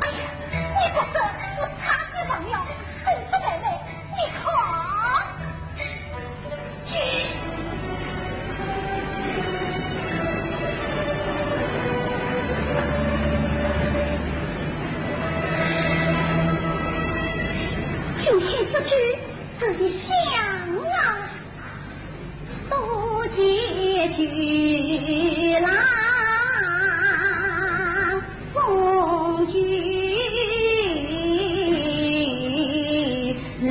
哎呀，你不说，我差点忘了。哎，这妹妹，你看。去。今天这酒真的香啊！ 不解酒郎风酒来。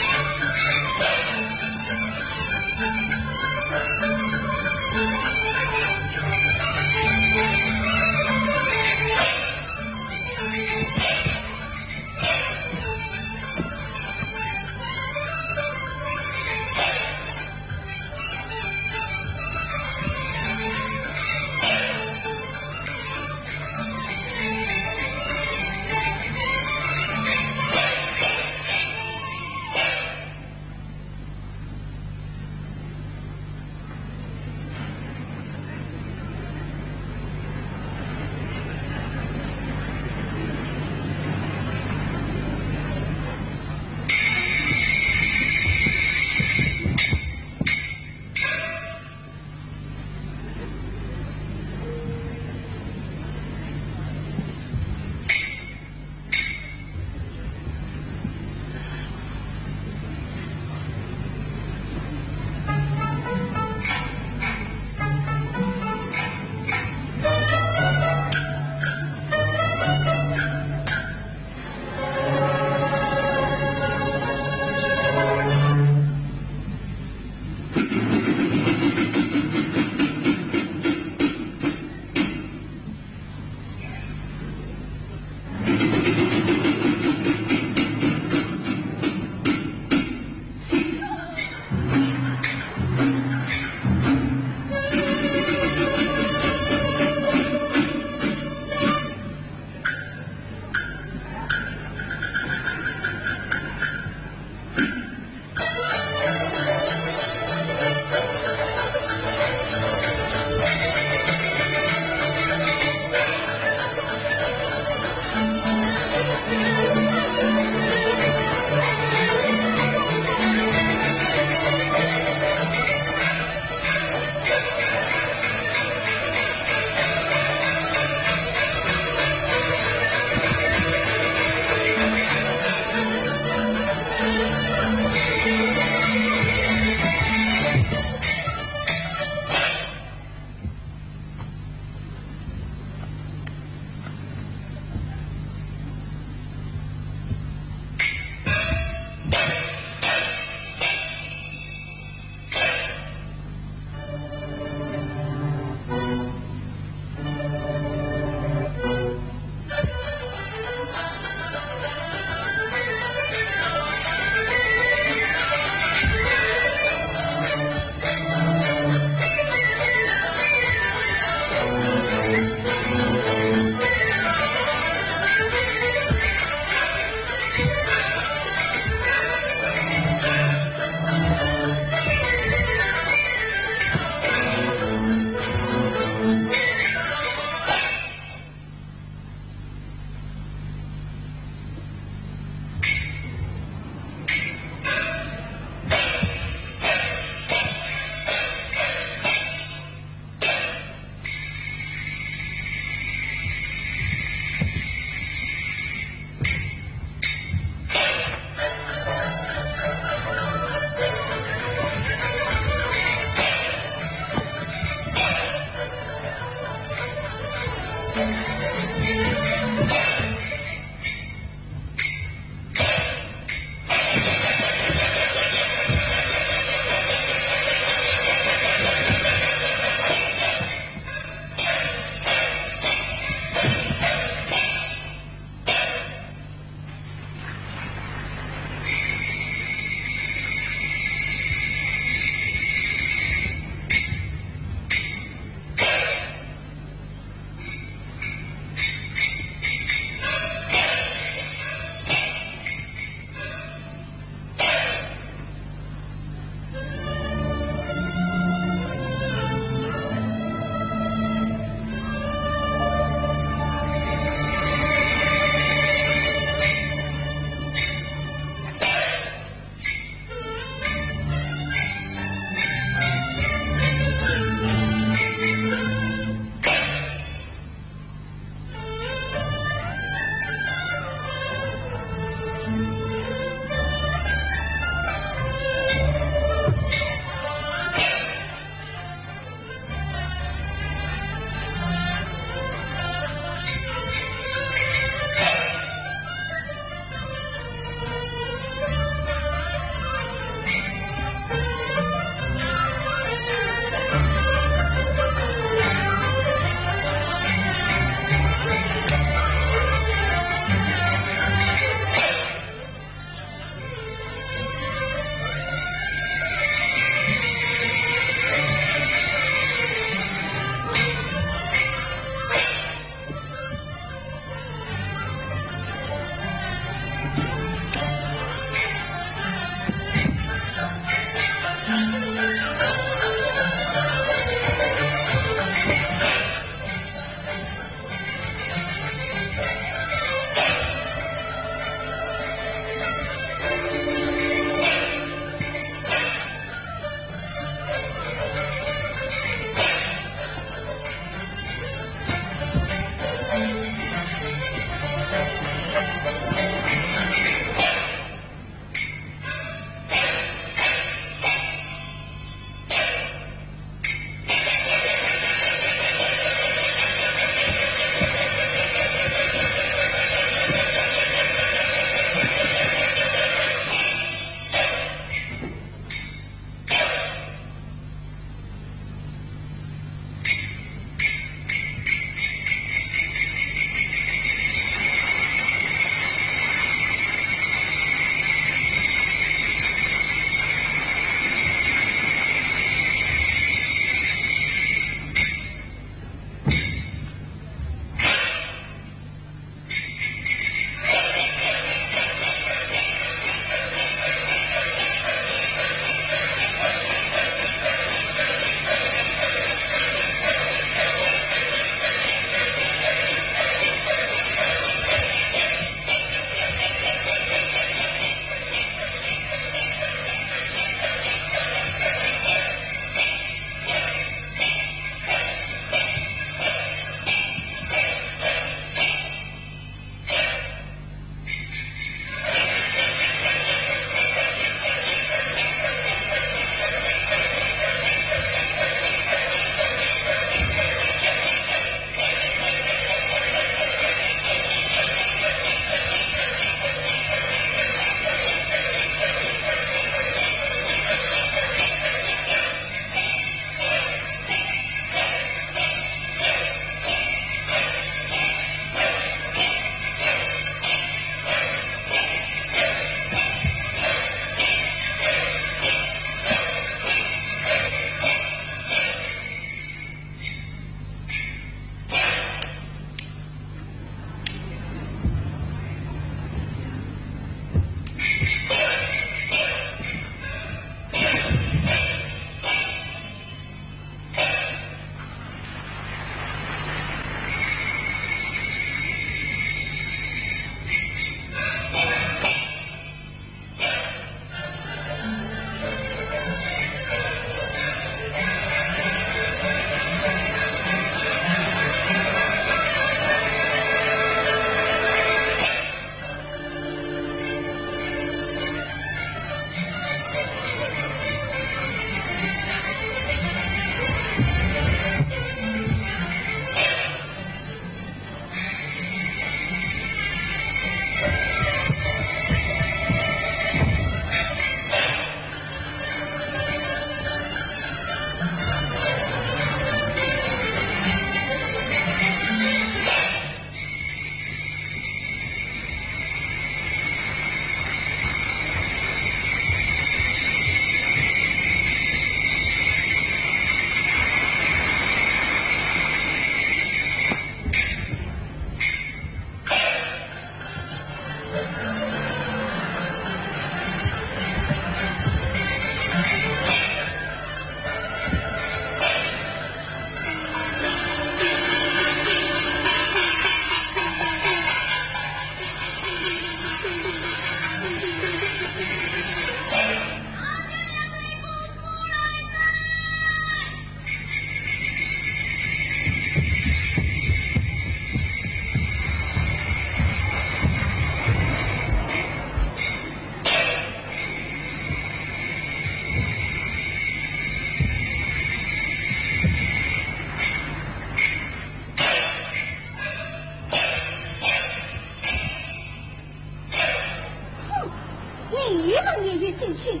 你们也有进去。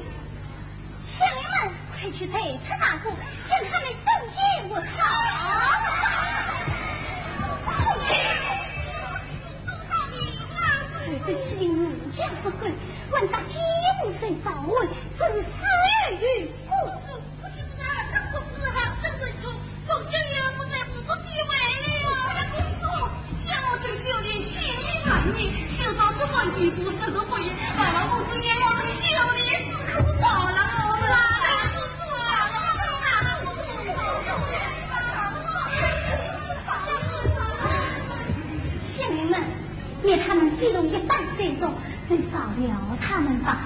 乡邻们，快去陪他大哥，将他们整齐和好。这个欺凌人家不够，还打奸夫受伤害，真是死而无辜。 乡邻们， 见他们比弄一般这种，就饶了他们吧。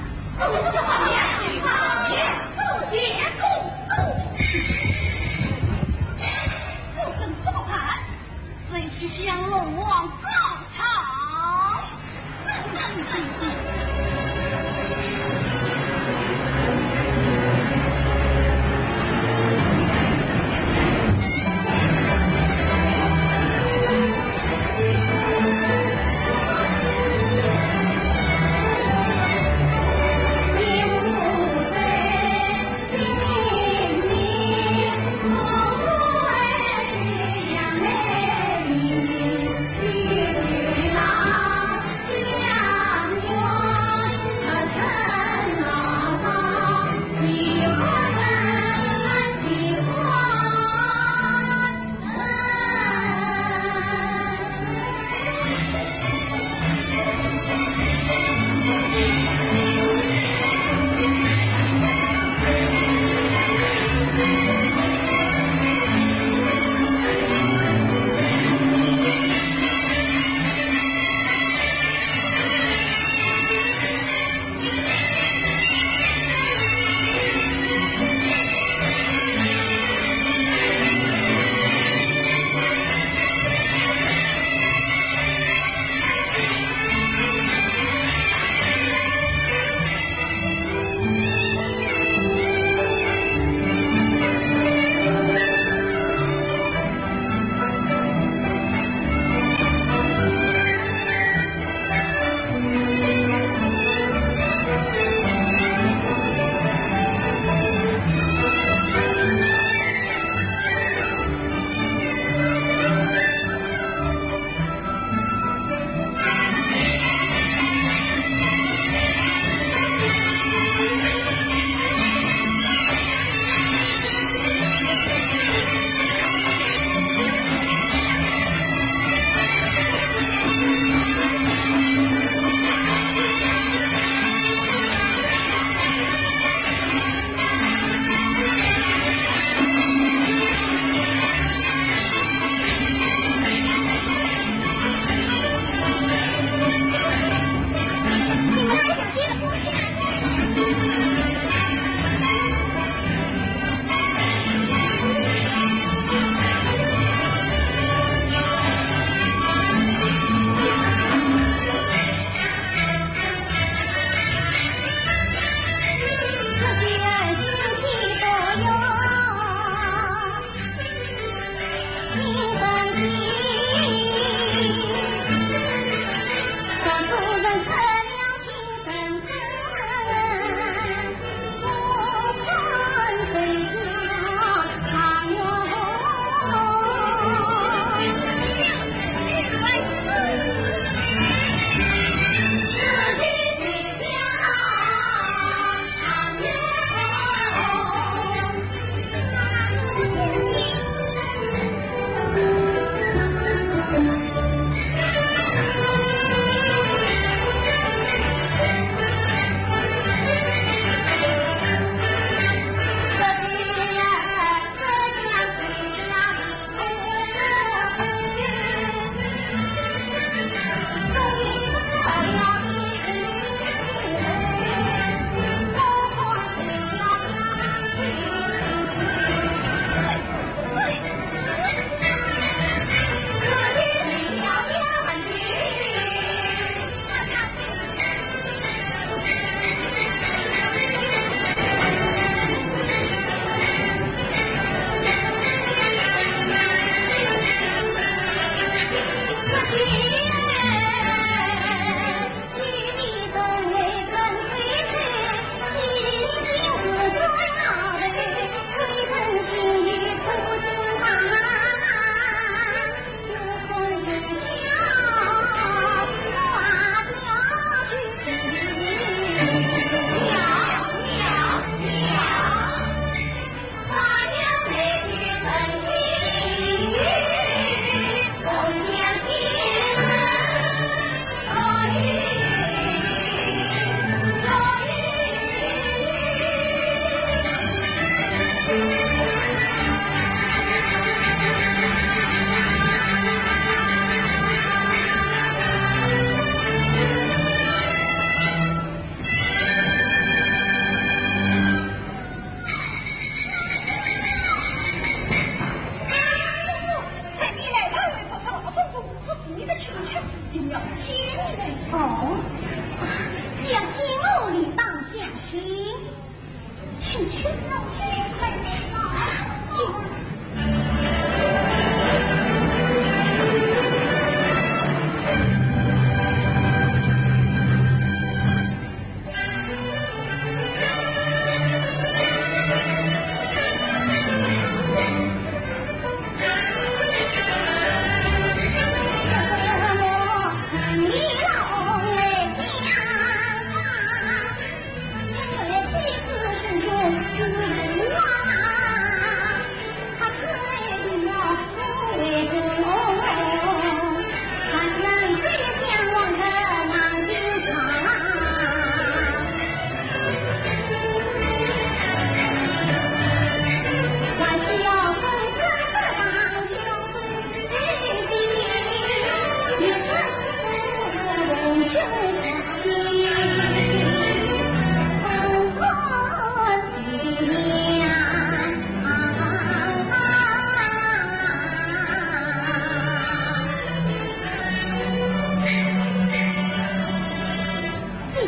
姐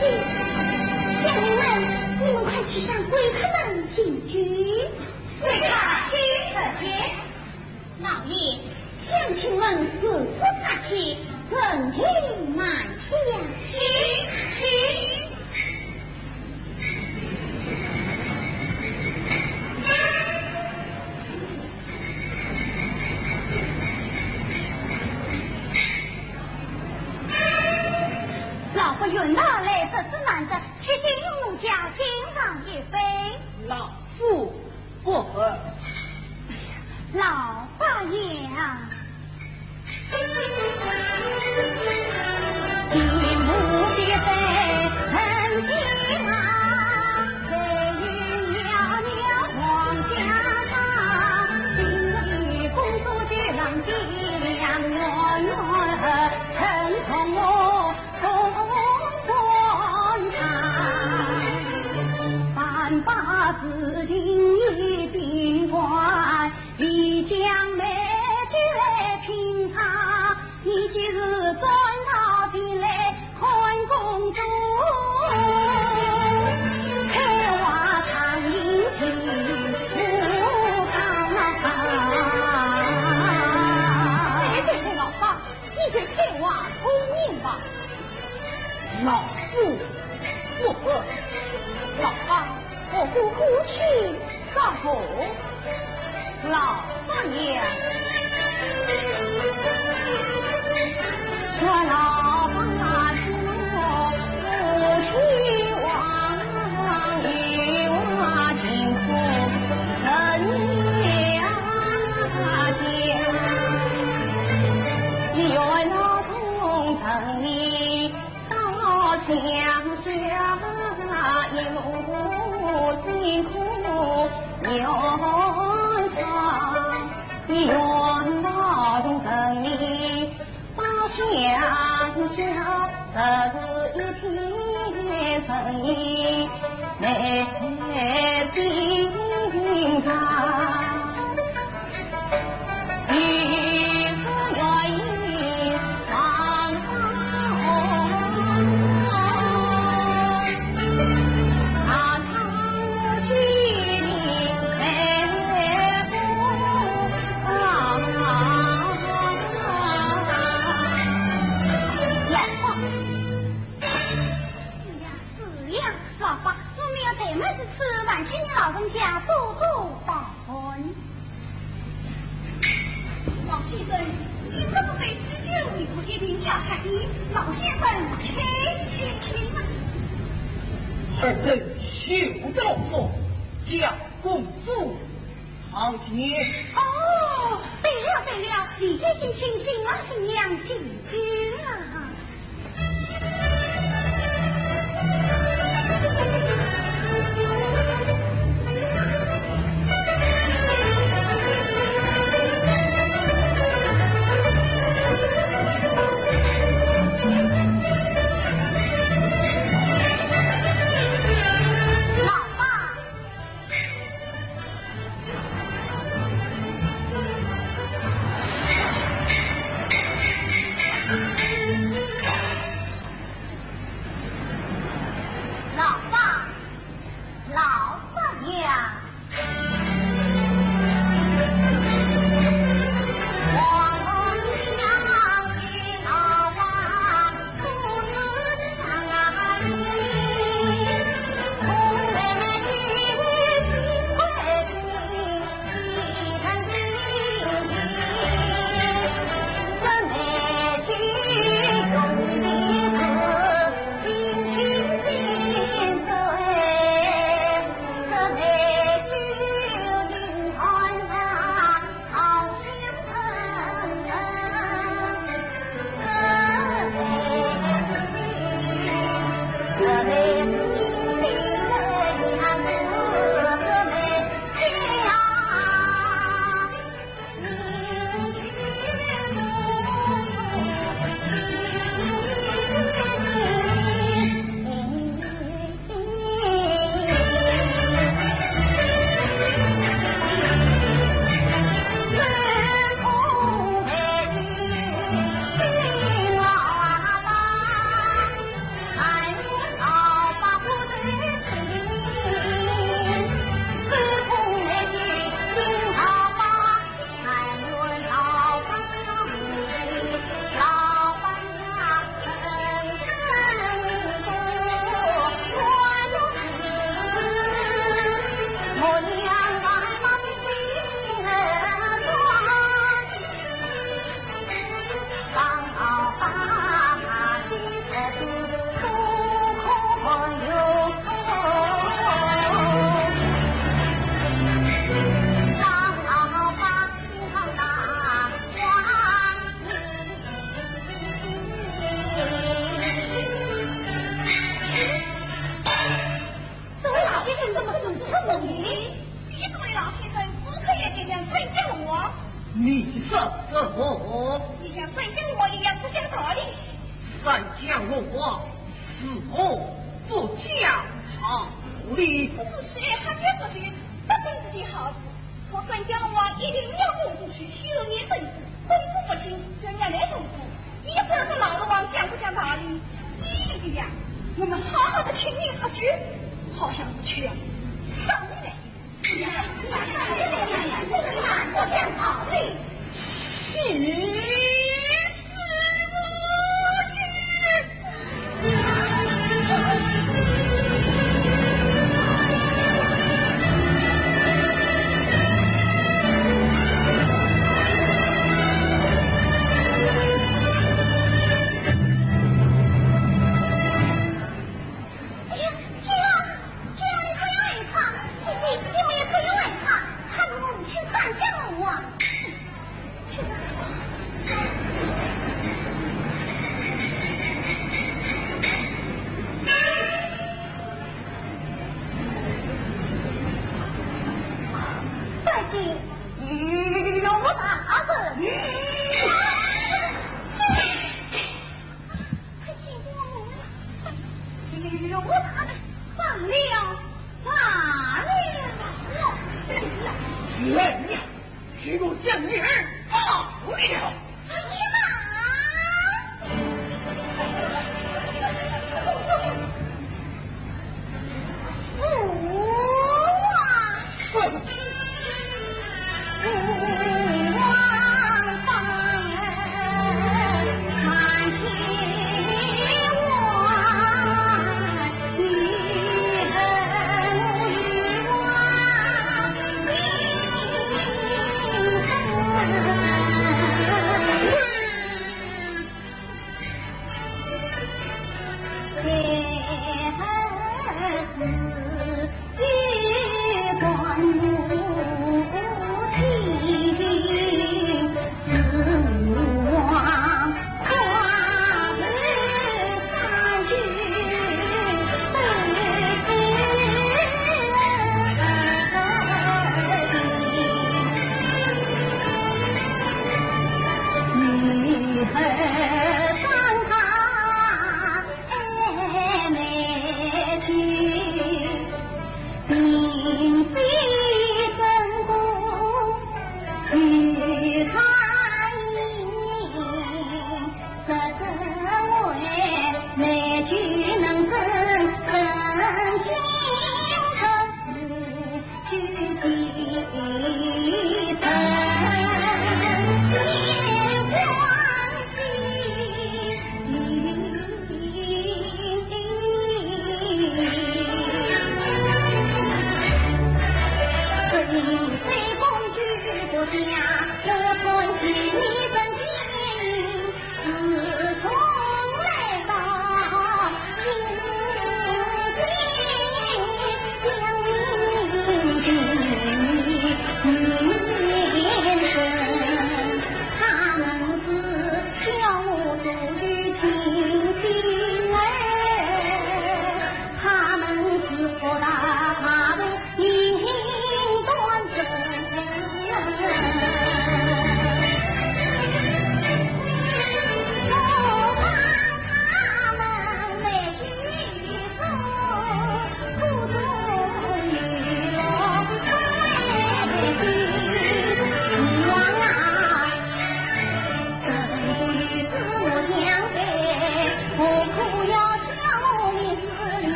姐，乡邻们，你们快去向贵客们请安。贵客请安。老爷，乡亲们如此客气，臣请慢请。请，请。 老夫远道来，这次难得，且先与奴家见上一杯。老夫不喝。哎呀，老八爷啊！ 哎，对对，老八，你就开话通明吧。老夫不喝。老八，我不喝，请告诉老八爷。说老八是我不去往，与我情苦人呀。 是呀，老八，我们要怠慢如此，还请你老人家多多包涵。老先生，今日这杯喜酒，你可一定要喝的。老先生，请，请，请啊！二人休得啰嗦，叫公子 好请。哦，对了对了，你开心请新郎新娘进去啊。老八。你说什么？你像三江龙王一样不讲道理。三江龙王如何不讲道理？不是，他讲不去，不管这件好事，我三江龙王一定要公主去，许愿本子，公主不听，人家来公主，你说这老龙王讲不讲道理？你呀，我们好好的请你喝酒，好像不去了，少你来。 哎呀，这样，这样你可以害怕，姐姐，你们也可以害怕，他们母亲打架了我。拜见，有我大人。 快请我，我打了，打了，打了。人呀，与我相爷打了。哎呀妈！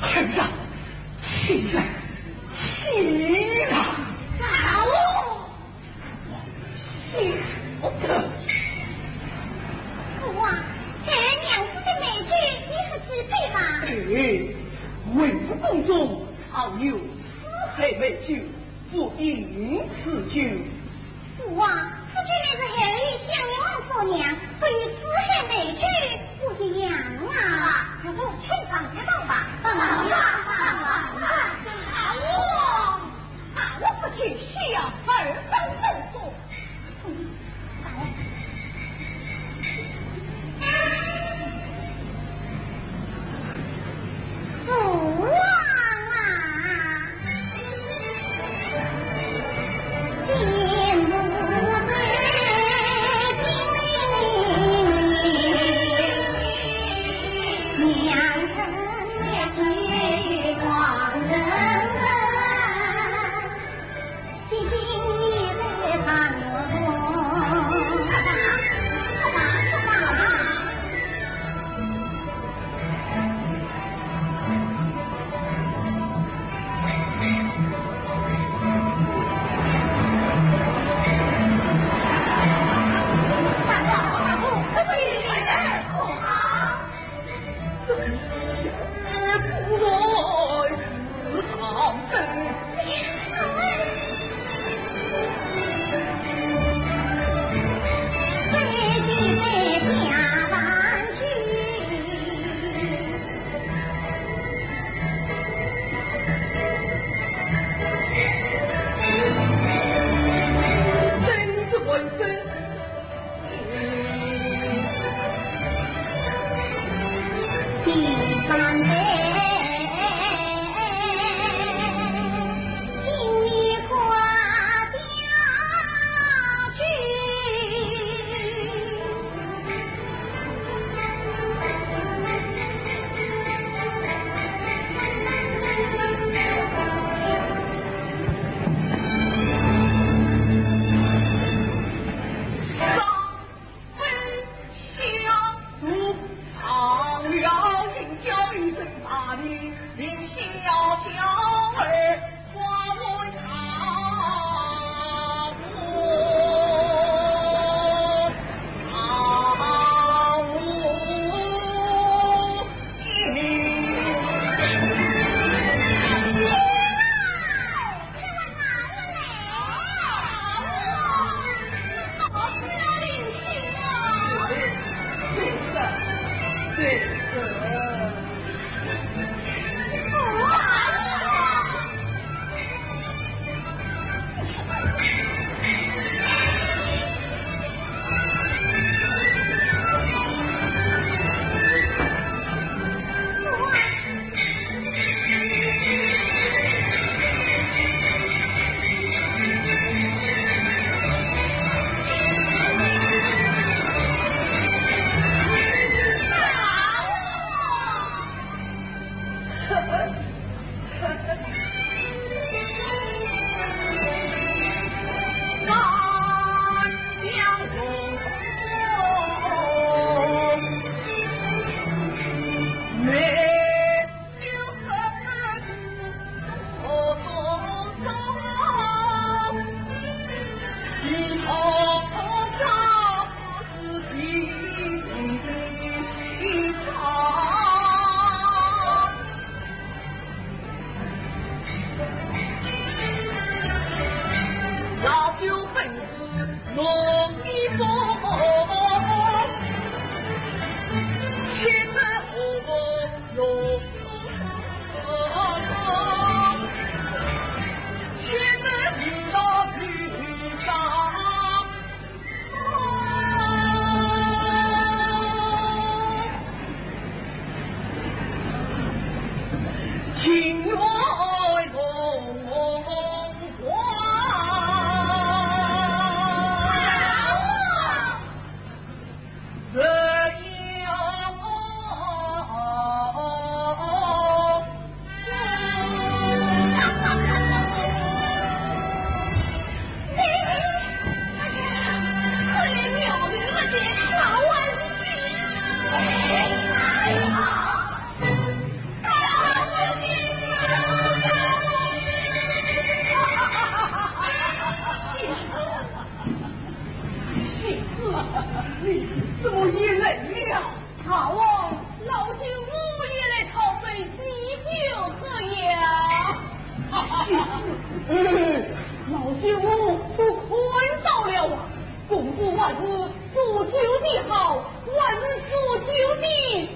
儿啊，起来，起来！啊，我晓得。父王，这娘子的美酒，你还记得吗？哎，文武宫中好有四海美酒，不饮此酒。 父王，此酒乃是后羿相爷王所酿，不与四海美酒不一样啊。啊，不如请上一尝吧。上啊，上啊，上啊。好哦，那我不去，需要二分钟。嗯，上来。 父王啊！舅母都看到了啊，公子还是做酒的好，还是做酒的